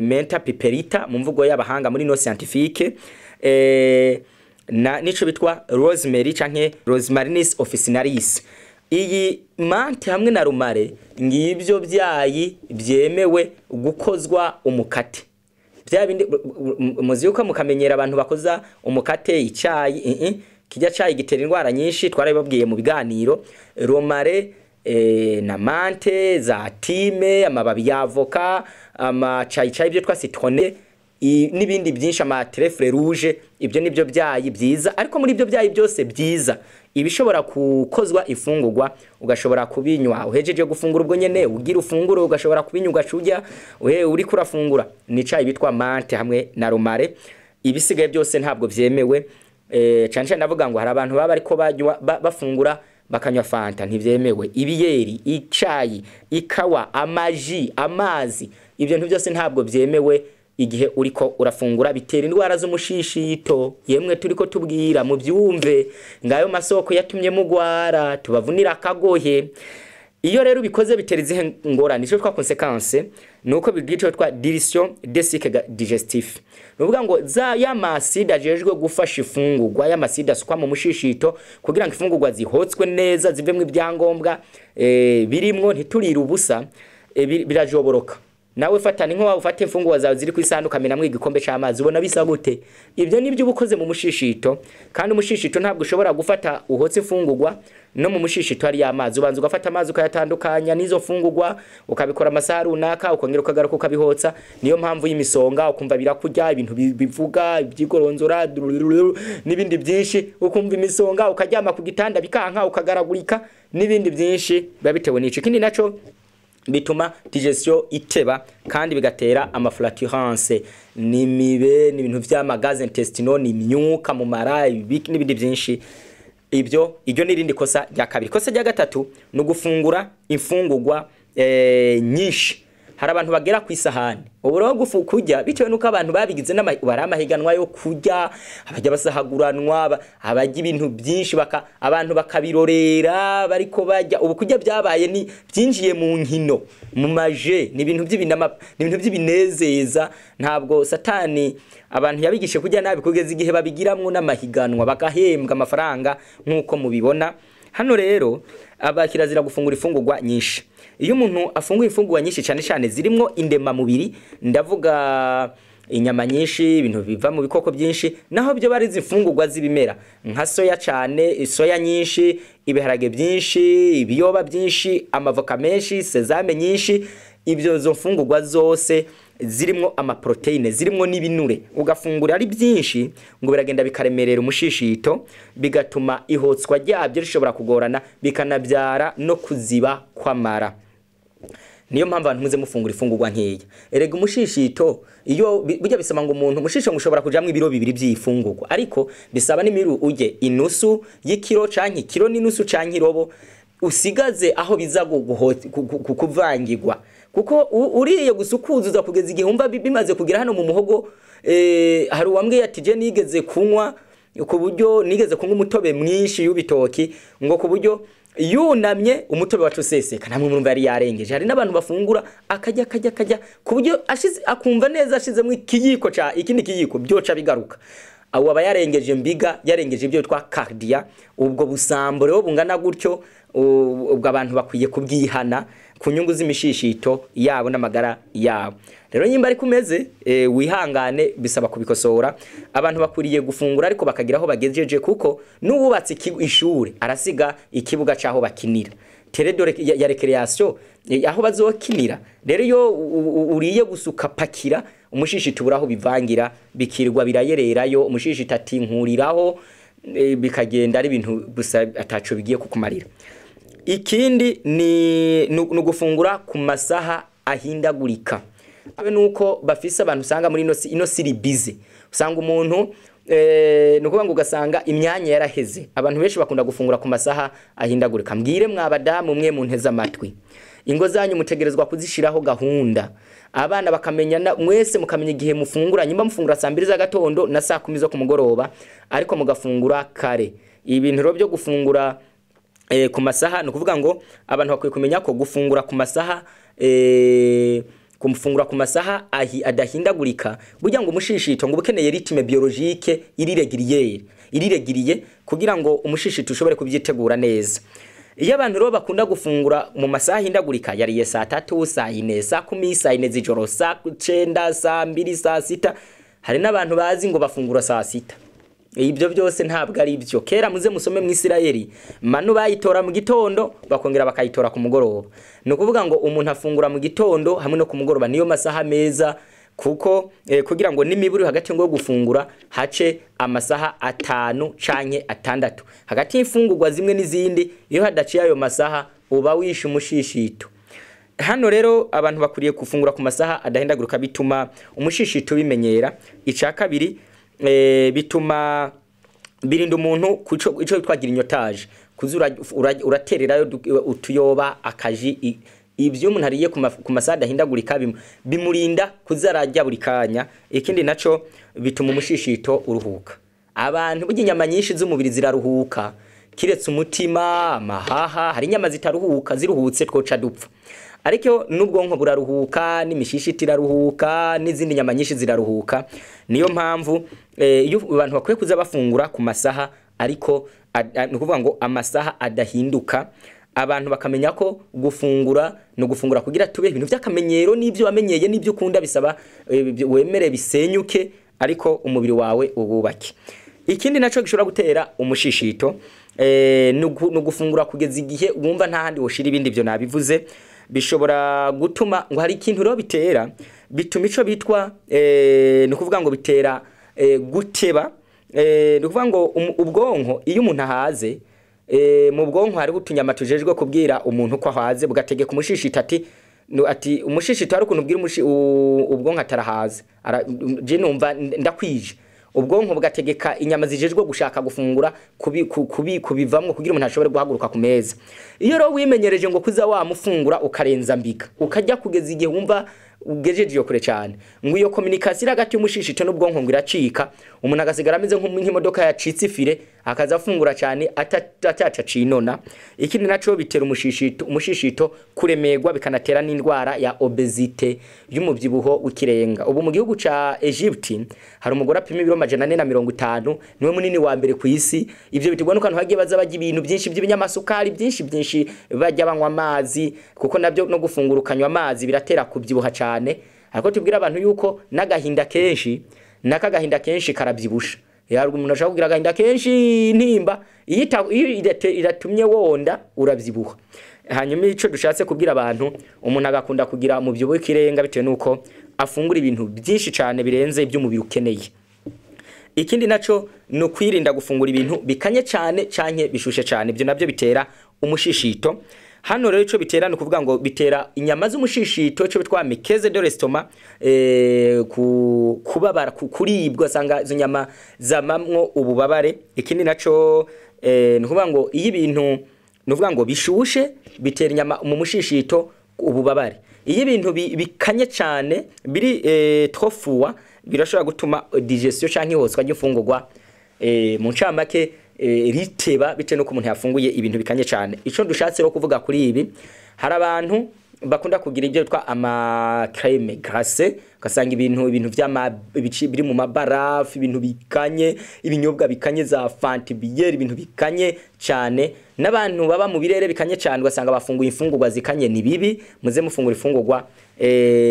mentha piperita mu mvugo y'abahanga muri no scientifique, na nico bitwa rosemary canke rosmarinus officinalis. Iyi menthe hamwe na romarin ngibyo byayi byemewe gukozwa umukate. Bya bindi muzi yuko mukamenyera abantu bakoza umukate icayi, kijya cayi gitera indwara nyinshi, twarabibabwiye mu biganiro. Romarin na menthe za thym, amababi y'avoka, amacayi byo twa citronne n'ibindi byinshi, ama trèfle rouge, ibyo nibyo byayi byiza. Ariko muri ibyo byayi byose byiza, ibishobora kukozwa ifungurwa ugashobora kubinywa uhejeje gufungura, ubwo nyene ugira ufungure ugashobora kubinywa ugacurya uhe uri kurafungura, ni cayi bitwa menthe hamwe na romarin. Ibisigaye byose ntabwo vyemewe. Cane cane ndavuga ngo hari abantu baba ariko bafungura bakanywa fanta, ntivyemewe. Ibiyeri, icayi, ikawa, amaji, amazi, ibyo bintu byose ntabwo vyemewe igihe uriko urafungura, bitera indwara z'umushishito. Yemwe turiko tubwira mubyumve, ngayo masoko yatumye mugwara, tubavunira akagohe. Iyo rero ubikoze bitera izihe ngorane? Ico twa conséquence nuko bigira ico twa dilution des sucs digestifs. Nuvuga ngo za ya ma acides ajejwe gufasha ifungurwa, ya ma acides asukwa mu mushishito kugira ngo ifungurwa zihotswe neza, zivemwo ibyangombwa birimwo, ntiturire ubusa, birajoboroka. Nawe fatana inko ufate imfungurwa zawe ziri ku isahani ukamenamwo igikombe c'amazi, ubona bisa gute? Ibyo nibyo uba ukoze mu mushishito. Kandi umushishito ntabwo ushobora gufata uhotse imfungurwa no mu mushishito hari amazi. Ubanza ugafata amazi ukayatandukanya n'izo mfungurwa, ukabikora amasaha runaka, ukongera ukagaruka ukabihotsa. Niyo mpamvu y'imisonga, ukumva birakurya, ibintu bivuga ibyigoronzora n'ibindi byinshi, ukumva imisonga, ukaryama ku gitanda bikanka, ukagaragurika n'ibindi byinshi, biba bitewe n'ico. Ikindi naco, bituma digestion iteba kandi bigatera ama flatulences, n'imibe, n'ibintu vy'ama gaz intestinaux, n'imyuka mu mara n'ibindi byinshi. Ibyo iryo ni irindi kosa rya kabiri. Ikosa rya gatatu ni ugufungura imfungurwa nyinshi. Hari abantu bagera ku isahani, ubu rero gufu kurya bitewe nuko abantu babigize bari amahiganwa yo kurya, abajya basahaguranwa, abajya ibintu byinshi, abantu bakabirorera bariko bajya. Ubu kurya byabaye ni byinjiye mu nkino, mu maje, ni ibintu by'ibinama, ni ibintu by'ibinezeza. Ntabwo Satani abantu yabigishe kurya nabi kugeza igihe babigiramwo n'amahiganwa, bagahembwa amafaranga nk'uko mubibona hano. Rero aba kirazira gufungura ifungurwa nyinshi. Iyo umuntu afunguye imfungurwa nyinshi, cyane cyane zirimwo indemamubiri, ndavuga inyama nyinshi, ibintu biva mu bikoko byinshi, naho byo bari izimfungurwa z'ibimera nka soya cyane, soya nyinshi, ibiharage byinshi, ibiyoba byinshi, amavoka menshi, sésame nyinshi, ibyo zo mfungurwa zose zirimwo ama protéines, zirimwo n'ibinure, ugafungura ari byinshi, ngo biragenda bikaremerera umushishito, bigatuma ihotswa ryabyo rishobora kugorana, bikanabyara no kuziba kw'amara. Niyo mpamvu abantu muze mufungura ifungurwa nkeya. Erega umushishito iyo burya bisaba ngo umuntu umushishito ngo ushobora kujamwo ibiro 2 by'ifungurwa, ariko bisaba n'imiru ujye inusu y'ikiro canke ikiro n'inusu canke irobo, usigaze aho biza kuvangirwa, kuko uriye gusa ukuzuza kugeza igihe wumva bimaze kugera hano mu muhogo. Hari uwambwiye ati: "Je nigeze kunywa ku buryo nigeze kunywa umutobe mwinshi w'ibitoki, ngo ku buryo yunamye umutobe wacu useseka." Namwe murumva yari yarengeje. Hari n'abantu bafungura akajya akajya akajya ku buryo ashize akumva neza ashizemo ikiyiko ca ikindi kiyiko byoca bigaruka. Abo aba yarengeje mbiga, yarengeje ibyo twa cardia. Ubwo busambo rero bungana gutyo, ubwo abantu bakwiye kubwihana ku nyungu z'imishishito yabo n'amagara yabo. Rero nyimba ariko umeze, wihangane, bisaba kubikosora. Abantu bakwiriye gufungura ariko bakagira aho bagejeje, kuko n'uwubatse ishure arasiga ikibuga c'aho bakinira, terrain ya récréation, aho bazokinira. Rero iyo uriye gusa ukapakira, umushishito ubura aho bivangira, bikirwa birayererayo, umushishito ati nkuriraho, bikagenda ari ibintu gusa ataco bigiye kukumarira. Ikindi ni ugufungura ku masaha ahindagurika. Abe nuko bafise abantu usanga muri ino siri busy, usanga umuntu ni ukuvuga ngo ugasanga imyanya yaraheze. Abantu benshi bakunda gufungura ku masaha ahindagurika. Mbwire mwa badamu mwe munteze amatwi, ingo zanyu mutegerezwa kuzishiraho gahunda. Abana bakamenya, mwese mukamenya igihe mufungura. Nyimba mufungura saa 2 z'agatondo na saa 10 zo ku mugoroba, ariko mugafungura kare. Ibintu rero byo gufungura ku masaha, ni ukuvuga ngo abantu bakwiye kumenya ko gufungura ku masaha, kumufungura ku masaha adahindagurika, burya ngo umushishito ngo ukeneye rythme biologique iriregiriye kugira ngo umushishito ushobore kubyitegura neza. Iyo abantu rero bakunda gufungura mu masaha ahindagurika, yariye saa 3, saa 4, saa 10, saa 4 z'ijoro, saa 9, saa 2, saa 6, hari n'abantu bazi ngo bafungura saa 6. Ibyo byose ntabwo ari byo. Kera muze musome mu Isirayeli, manu bayitora mu gitondo bakongera bakayitora ku mugoroba. Ni ukuvuga ngo umuntu afungura mu gitondo hamwe no ku mugoroba, niyo masaha meza, kuko kugira ngo n'imiburi hagati ngo gufungura hace amasaha 5 canke 6 hagati y'imfungurwa zimwe n'izindi. Iyo hadaciye ayo masaha uba wishe umushishito. Hano rero abantu bakuriye gufungura ku masaha adahindaguruka, bituma umushishito bimenyera. Ica kabiri, bituma birinda umuntu kuco ico twagira inyotaje, kuzura uratererayo utuyoba akaji. Ibyo umuntu ariye ku masaha adahindagurika bimurinda kuzarajya buri kanya. Ikindi naco bituma umushishito uruhuka. Abantu burya inyama nyinshi z'umubiri ziraruhuka, kiretse umutima, amahaha, hari inyama zitaruhuka, ziruhutse twoca dupfa. Ariko n'ubwonko buraruhuka, n'imishishito iraruhuka, n'izindi nyama nyinshi ziraruhuka. Niyo mpamvu iyo abantu bakwiye kuza bafungura ku masaha, ariko ni ukuvuga ngo amasaha adahinduka. Abantu bakamenya ko gufungura no gufungura kugira tube ibintu by'akamenyero, n'ibyo wamenyeye n'ibyo ukunda bisaba wemere bisenyuke, ariko umubiri wawe ububake. Ikindi naco gishobora gutera umushishito, no gufungura kugeza igihe wumva nta handi woshira ibindi. Byo nabivuze, bishobora gutuma ngo hari ikintu rero bitera, bituma ico bitwa no kuvuga ngo bitera guteba. No kuvuga ngo ubwonko iyo umuntu ahaze, mu bwonko hariho utunyama tujejwe kubwira umuntu ko ahaze, bugategeka umushishito ati umushishito hari ukuntu ubwira ubwonko atarahaze, je numva ndakwije. Ubwonko bugategeka inyama zijejwe gushaka gufungura kubivamwo kugira umuntu ashobore guhaguruka ku meza. Iyo rero wimenyereje ngo kuza wamufungura ukarenza mbika, ukajya kugeza igihe wumva ugejeje iyo kure cyane, ngo iyo communication hagati y'umushishito n'ubwonko ngo iracika, umuntu agasigara ameze nk'imodoka yacitse ifire, akaza afungura cyane atacaca cinona. Ikindi naco bitera umushishito kuremerwa, bikanatera n'indwara ya obesite y'umubyibuho w'ikirenga. Ubu mu gihugu ca Egypt hari umugore apima ibiro 450, niwe munini wa mbere ku isi. Ivyo biterwa nuko abantu bagiye baza barya ibintu byinshi by'ibinyamasukari byinshi byinshi, bajya banywa amazi, kuko nabyo no gufungura ukanywa amazi biratera kubyibuha cyane. Ariko tubwira abantu yuko n'agahinda kenshi, n'akagahinda kenshi karabyibusha. Yarwo umuntu ashaka kugira agahinda kenshi, intimba iyo iratumye wonda urabyibuha. Hanyuma ico dushatse kubwira abantu, umuntu agakunda kugira umubyibuho w'ikirenga bitewe nuko afungura ibintu byinshi cyane birenze iby'umubiri ukeneye. Ikindi naco ni ukwirinda gufungura ibintu bikanye cyane canke bishushe cyane, ibyo nabyo bitera umushishito. Hano rero ico bitera ni ukuvuga ngo bitera inyama z'umushishito, ico bitwa muqueuse de l'estomac, kubabara, kuribwa, usanga izo nyama zamamwo ububabare. Ikindi naco ni ukuvuga ngo iyo ibintu ni ukuvuga ngo bishushe bitera inyama mu mushishito ububabare. Iyo ibintu bikanye cyane biri trop froid, birashobora gutuma digestion canke ihoswa ry'imfungurwa mu ncamake riteba, bitewe nuko umuntu yafunguye ibintu bikanye cyane. Ico dushatse rero kuvuga kuri ibi, hari abantu bakunda kugira ibyo bitwa ama crème glacée, ugasanga ibintu vy'ama biri mu mabarafu, ibintu bikanye, ibinyobwa bikanye za Fanta, bière, ibintu bikanye cyane. N'abantu baba mu birere bikanye cyane ugasanga bafunguye imfungurwa zikanye, ni bibi. Muze mufungura imfungurwa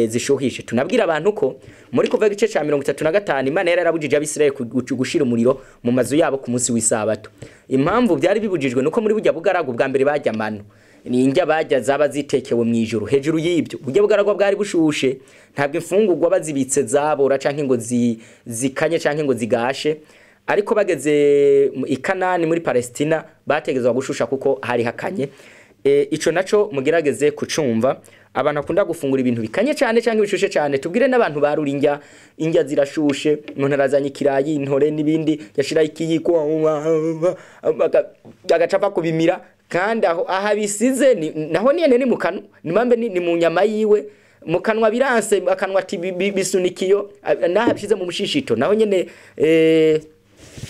zishuhishe. Tunabwira abantu ko muri Kuva igice ca 35 Imana yari yarabujije Abisirayeli gushira umuriro mu mazu yabo ku munsi w'isabato. Impamvu byari bibujijwe nuko muri burya bugaragu bwa mbere bajya mano, ni indya bajya zaba zitekewe mu ijuru. Hejuru y'ibyo burya bugaragwa bwari bushushe, ntabwo imfungurwa bazibitse zabora canke ngo zikanye canke ngo zigashe. Ariko bageze i Kanani muri Palestina bategezwa gushusha kuko hari hakanye. Ico naco mugerageze kucumva. Abantu bakunda gufungura ibintu bikanye cyane cyangwa bishushe cyane, tubwire n'abantu barura indya zirashushe, umuntu arazanye ikirayi, intore n'ibindi, yashira ikiyiko agacapa kubimira, kandi aho aha bisize naho nyene ni mu kanwa, ni mambe ni mu nyama yiwe. Mu kanwa biranse, akanwa ati bisunikiyo, naho abishize mu mushishito naho nyene,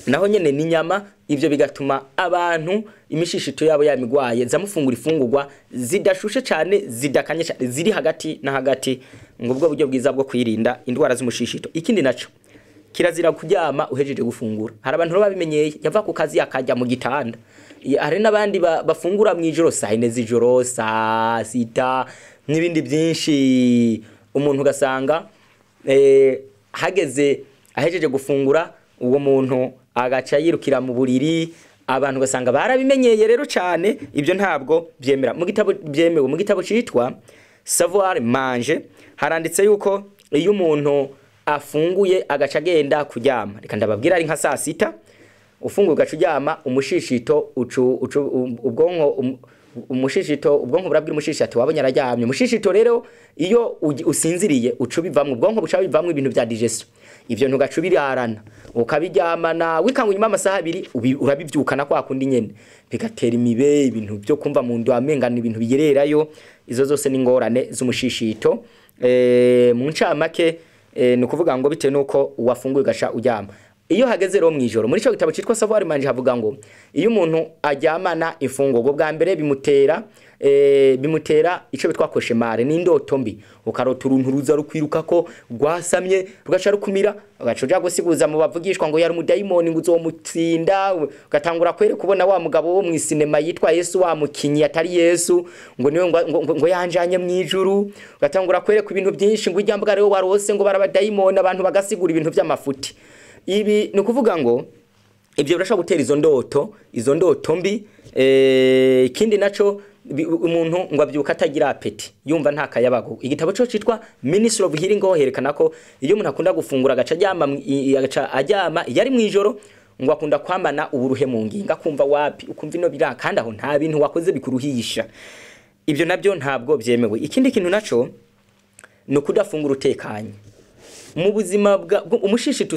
naho nyene ni inyama. Ivyo bigatuma abantu imishishito yabo yamigwaye. Zamufungura ifungurwa zidashushe cane, zidakanye cane, ziri hagati na hagati, ngo ubwo buryo bwiza bwo kwirinda indwara z'umushishito. Ikindi naco, kirazira kuryama uhejeje gufungura. Hari abantu baba babimenyeye, yava ku kazi akajya mu gitanda. Hari n'abandi bafungura mu ijoro, saa 4 z'ijoro, saa 6 n'ibindi byinshi. Umuntu ugasanga hageze ahejeje gufungura, uwo muntu agaca yirukira mu buriri. Abantu ugasanga barabimenyeye rero cyane. Ibyo ntabwo byemera mu gitabo, byemewe mu gitabo citwa Savoir Manger. Haranditse yuko iyo umuntu afunguye agaca agenda kuryama, reka ndababwira, ari nka saa 6 ufunguye ugaca uryama, umushishito ucu, ucu ubwonko umushishito, ubwonko burabwira umushishito ati: "Wabonye araryamye." Umushishito rero iyo usinziriye uca ubivamwo, ubwonko buca bivamwo ibintu bya digestion. Ivyo ntugaca ubirarana, ukabiryamana, wikanga inyuma amasaha 2 urabivyukana kwa kundi nyene, bigatera imibe, ibintu byo kumva mu nda amengana ibintu biyererayo. Izo zose ni ingorane z'umushishito. Mu ncamake, ni ukuvuga ngo bitewe nuko wafunguye ugaca uryama. Iyo hageze rero mwijoro, muri ico gitabo citwa Savoir Manger havuga ngo iyo umuntu aryamana imfungurwa bwa mbere, bimutera ico bitwa cauchemar, ni indoto mbi. Ukarota uruntu ruza rukwirukako rwasamye, rugaca rukumira, ugaca uja gusiguza mu bavugishwa ngo yari umudayimoni, ngo uzomutsinda. Ugatangura kwere kubona wa mugabo wo mw'isinema yitwa Yesu, wa mukinyi atari Yesu, ngo niwe ngo yanjanye mwijuru. Ugatangura kwereka ibintu byinshi, ngo ijyambwa rero warose ngo barabadayimoni. Abantu bagasigura ibintu by'amafuti. Ibi ni ukuvuga ngo ibyo birashobora gutera izo ndoto mbi. Ikindi naco, umuntu ngo abyuka atagira appétit, yumva nta kayabagu. Igitabo cyo citwa Ministry of Healing ho herekana ko iyo umuntu akunda gufungura agaca aryama, agaca aryama, iyo ari mwijoro ngo akunda kwamana uburuhe mu ngingo, akumva wapi, ukumva ino bira, kandi aho nta bintu wakoze bikuruhisha. Ibyo nabyo ntabwo byemewe. Ikindi kintu naco ni ukudafungura utekanye. Mu buzima bwa umushishito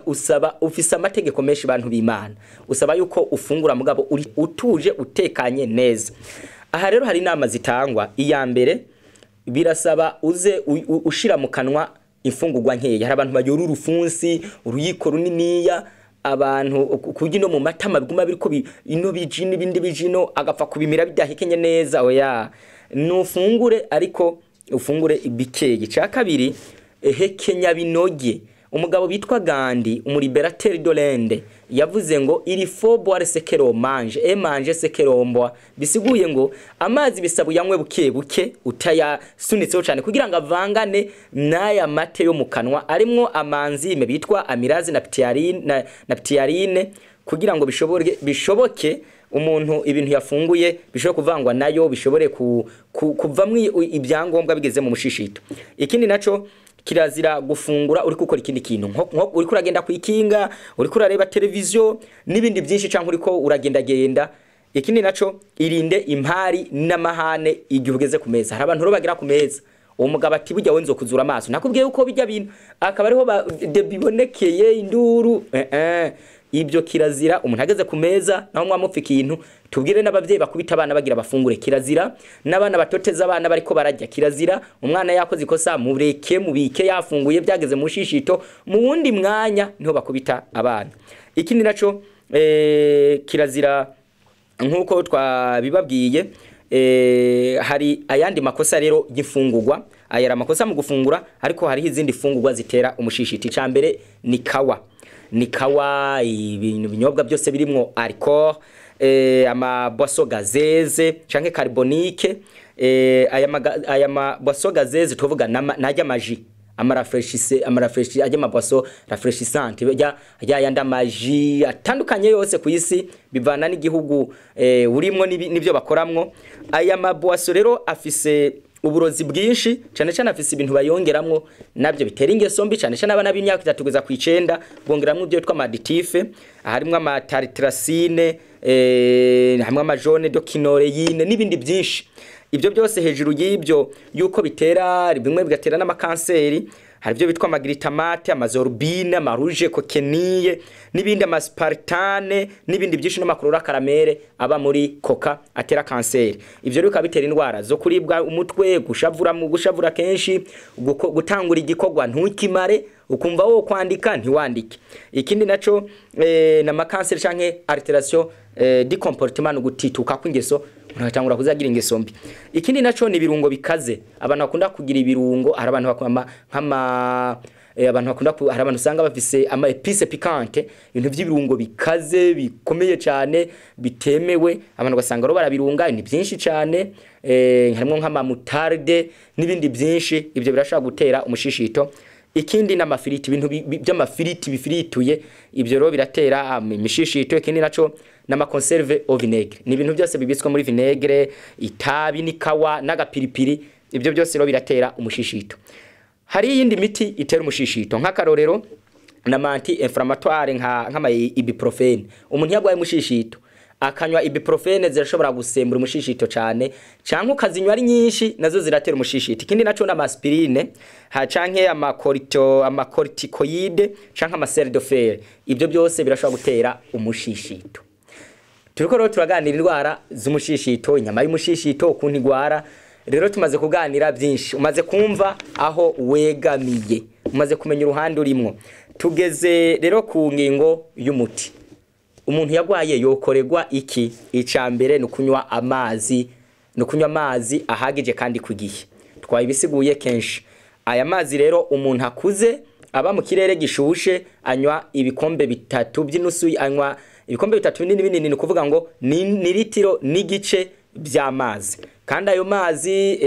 usaba, ufise amategeko menshi, bantu b'Imana. Usaba yuko ufungura mugabo uri utuje, utekanye neza. Aha rero hari inama zitangwa. Iya mbere, birasaba uze ushira mu kanwa imfungurwa nkeya. Hari abantu bayora urufunsi, uruyiko runiniya, abantu kurya ino mu matama biguma biriko ino biji n'ibindi bijino, agapfa kubimira bidahekenye neza. Oya, nufungure, ariko ufungure bikeye. Ca kabiri, hekenya binoge. Umugabo bitwa Gandhi, umu libérateur de l'Inde, yavuze ngo: "Il faut boire ce que l'on mange et manger ce que l'on boit." Bisiguye ngo amazi bisaba uyanywe buke buke, utayasunitseho cyane, kugira ngo avangane n'aya mate yo mu kanwa arimwo ama enzymes bitwa amylase na ptyaline, na ptyaline, kugira ngo bishoboke umuntu ibintu yafunguye bishobore kuvangwa nayo, bishobore kuvamwo ibyangombwa bigeze mu mushishito. Ikindi naco, kirazira gufungura uri gukora ikindi kintu, nko uriko uragenda kwikinga, uriko urareba televiziyo n'ibindi byinshi, canke uriko uragendagenda. Ikindi naco, irinde impari n'amahane igihe ugeze ku meza. Hari abantu rero bagera ku meza, uwo mugabo ati: "Burya we nzokuzura amaso, nakubwiye yuko bijya bintu," akaba ariho bibonekeye induru. Ibyo kirazira. Umuntu ageze ku meza naho mwamupfa ikintu, tubwire n'abavyeyi bakubita abana bagira bafungure, kirazira. N'abana batoteza abana bariko bararya, kirazira. Umwana yakoze ikosa, mureke mubike yafunguye, byageze mu shishito, mu wundi mwanya niho bakubita abana. Ikindi naco, kirazira nk'uko twabibabwiye. Hari ayandi makosa rero y'imfungurwa. Aya ari amakosa mu gufungura, ariko hariho izindi fungurwa zitera umushishiti. Icya mbere ni kawa, ni kawa, ibintu binyobwa byose birimwo alcool, ama boissons gazeuses canke carbonique. Aya ma boissons gazeuses tuvuga najya ama jus, ama rafraîchis, ajya ama boissons rafraîchissantes, ya yandi ama jus atandukanye yose ku isi, bivana n'igihugu urimwo n'ibyo bakoramwo. Aya ma boissons rero afise uburozi bwinshi cyane cyane, afise ibintu bayongeramwo nabyo bitera ingeso mbi, cyane cyane abana b'imyaka 3 kugeza ku 9. Bongeramwo ibyo twitwa ama additifs, harimwo ama tartrazine, harimwo ama jaune de quinoléine n'ibindi byinshi. Ibyo byose, hejuru y'ibyo yuko bitera, bimwe bigatera n'amakanseri. Hari ibyo bitwa amaglutamate, amazorbine, amaruje kokeniye n'ibindi, amaspartane n'ibindi byinshi, n'amakurura karamere aba muri coca atera kanseri. Ibyo rero bikaba bitera indwara zo kuribwa umutwe, gushavura, mu gushavura kenshi, gutangura igikorwa ntukimare, ukumva wo kwandika ntiwandike. Ikindi naco na makanseri canke altération du comportement, gutituka kw'ingeso, umuntu agatangura kuzagira ingeso mbi. Ikindi naco ni ibirungo bikaze. Abantu bakunda kugira ibirungo, hari abantu bakunda nk'ama abantu bakunda hari abantu usanga bafise ama épices piquantes, ibintu by'ibirungo bikaze bikomeye cyane bitemewe. Abantu ugasanga rero barabirunga ni byinshi cyane, harimo nk'ama moutarde n'ibindi byinshi. Ibyo birashobora gutera umushishito. Ikindi n'amafiriti, ibintu by'amafiriti bifirituye, ibyo rero biratera imishishito. Ikindi naco n'ama conserves au vinaigre, ni ibintu byose bibitswe muri vinaigre, itabi n'ikawa n'agapiripiri, ibyo byose rero biratera umushishito. Hari iyindi miti itera umushishito, nk'akarorero na anti-inflammatoire nk'ama ibuprofène. Umuntu yagwaye umushishito akanywa ibuprofène, zirashobora gusembura umushishito cyane, canke ukazinywa ari nyinshi, nazo ziratera umushishito. Ikindi naco n'ama aspirine ha canke amacorticoïdes canke ama sels de fer, ibyo byose birashobora gutera umushishito. Turiko rero turaganira indwara z'umushishito, inyama y'umushishito ukuntu igwara. Rero tumaze kuganira byinshi, umaze kumva aho wegamiye, umaze kumenya uruhande urimwo. Tugeze rero ku ngingo y'umuti. Umuntu yagwaye yokorerwa iki? Ica mbere ni ukunywa amazi, ni ukunywa amazi ahagije kandi ku gihe. Twabisiguye kenshi. Aya mazi rero, umuntu akuze aba mu kirere gishushe anywa ibikombe 3 by'inusu, anywa ibikombe 3 binini binini, ni ukuvuga ngo ni litiro n'igice by'amazi. Kandi ayo mazi,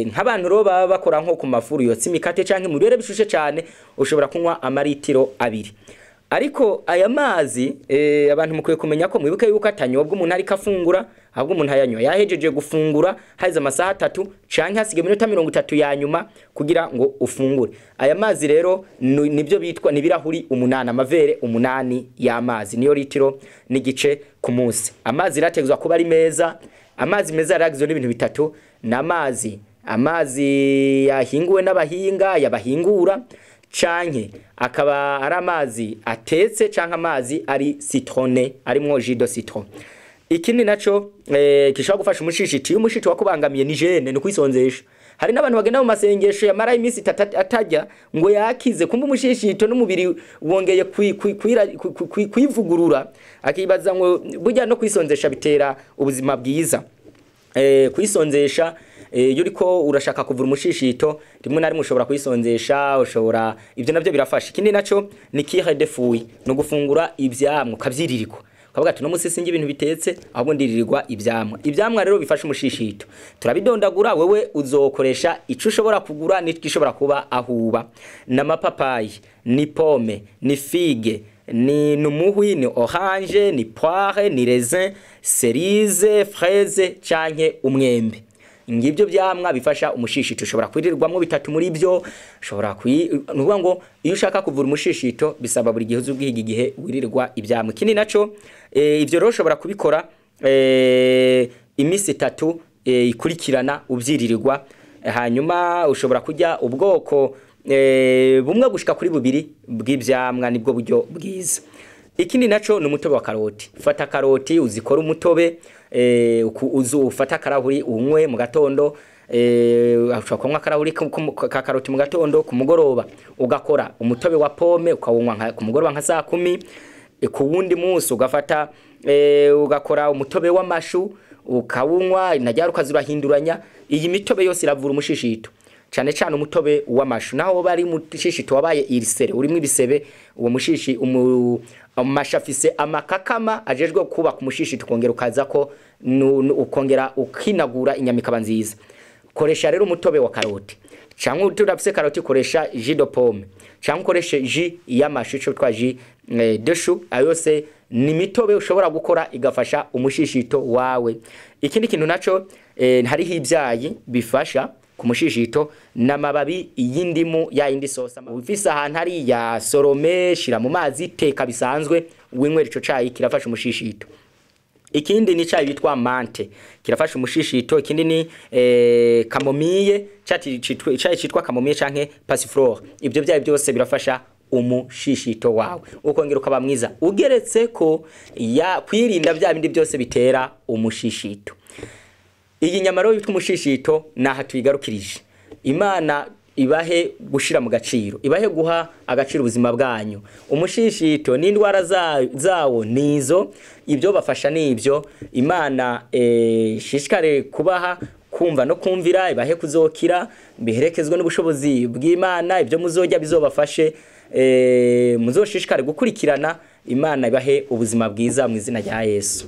nk'abantu rero baba bakora nko ku mafuru yotsa imikate canke mu birere bishushe cyane, ushobora kunywa amaritiro 2. Ariko aya mazi, abantu mukwiye kumenya ko mwibuke yuko atanyobwa umuntu ariko afungura, ahubwo umuntu ayanywa yahejeje gufungura, haheze amasaha 3 canke hasigaye iminota 30 ya nyuma kugira ngo ufungure. Aya mazi rero nibyo bitwa ni ibirahuri 8, ama verres 8 y'amazi, niyo litiro n'igice ku munsi. Amazi rategezwa kuba ari meza. Amazi meza yaragizwe n'ibintu bitatu: n'amazi, amazi yahinguwe n'abahinga yabahingura, canke akaba ari amazi atetse, canke amazi ari citronné, arimwo jus de citron. Ikindi naco gishobora gufasha umushishito, iyo umushishito wakubangamiye, ni jeûne, ni kwisonzesha. Hari n'abantu bagenda mu masengesho yamara iminsi 3 atarya ngo yakize, kumva umushishito n'umubiri wongeye kwivugurura, akibaza ngo burya no kwisonzesha bitera ubuzima bwiza. Kwisonzesha, iyo uriko urashaka kuvura umushishito, rimwe na rimwe ushobora kwisonzesha, ushobora, ibyo navyo birafasha. Ikindi naco ni cure de fruits, no gufungura ivyamwa ukavyiririrwa, ukavuga ati: "No musi sinjye ibintu bitetse, ahubwo ndiririrwa ivyamwa." Ivyamwa rero bifasha umushishito turabidondagura, wewe uzokoresha ico ushobora kugura n'igishobora kuba ahuba: n'amapapayi, ni pomme, ni figue, ni numuhwi, ni orange, ni poire, ni raisin, cerise, fraise canke umwembe. Ngibyo byamwa bifasha umushishito. Ushobora kwirirwamwo bitatu muri byo, ushobora nuvuga ngo iyo ushaka kuvura umushishito bisaba buri gihe uzubwihiga igihe wirirwa ibyamwa. Ikindi naco, ivyo rero ushobora kubikora imisi 3 ikurikirana uvyiririrwa. Hanyuma ushobora kurya ubwoko bumwe gushika kuri bubiri bw'ivyamwa, nibwo buryo bwiza. Ikindi naco ni umutobe wa karoti. Fata karoti uzikora umutobe, uzu ufata akarahuri unywe mu gatondo. Ushobora kunywa akarahuri ka karoti mu gatondo, ku mugoroba ugakora umutobe wa pomme ukawunywa ku mugoroba nka saa 10. Ku wundi munsi ugafata ugakora umutobe w'amashu ukawunywa, najyara ukazurahinduranya. Iyi mitobe yose iravura umushishito, cane cane umutobe w'amashu. Naho bari umushishito wabaye ulcéré, urimo ibisebe, uwo mushishi amashu afise amakakama ajejwe kubaka umushishito, ukongera ukaza ko ukongera ukinagura inyama ikaba nziza. Koresha rero umutobe wa karoti, cyangwa uturafise karoti koresha jus de pomme, cyangwa ukoreshe jus y'amashu, ico twitwa jus de chou. Ayo yose ni mitobe ushobora gukora igafasha umushishito wawe. Ikindi kintu naco, hariho ibyayi bifasha ku mushishito n'amababi y'indimu ya yindi sosa. Ufise ahantu hari ya sorome, shira mu mazi, teka bisanzwe, winywera ico cayi, kirafasha umushishito. Ikindi ni icyayi bitwa menthe, kirafasha umushishito. Ikindi ni camomille, icyayi citwa camomille canke passiflore. Ibyo byayi byose birafasha umushishito wawe, ukongera ukaba mwiza, ugeretse ko ya kwirinda bya bindi byose bitera umushishito. Iyi nyama rero yitwa umushishito naha tuyigarukirije. Imana ibahe gushira mu gaciro, ibahe guha agaciro ubuzima bwanyu. Umushishito n'indwara zawo nizo, ibyo bafasha nibyo. Imana ishishikare kubaha kumva no kumvira, ibahe kuzokira biherekezwe n'ubushobozi bw'Imana. Ibyo muzojya bizobafashe, muzoshishikare gukurikirana. Imana ibahe ubuzima bwiza mu izina rya Yesu.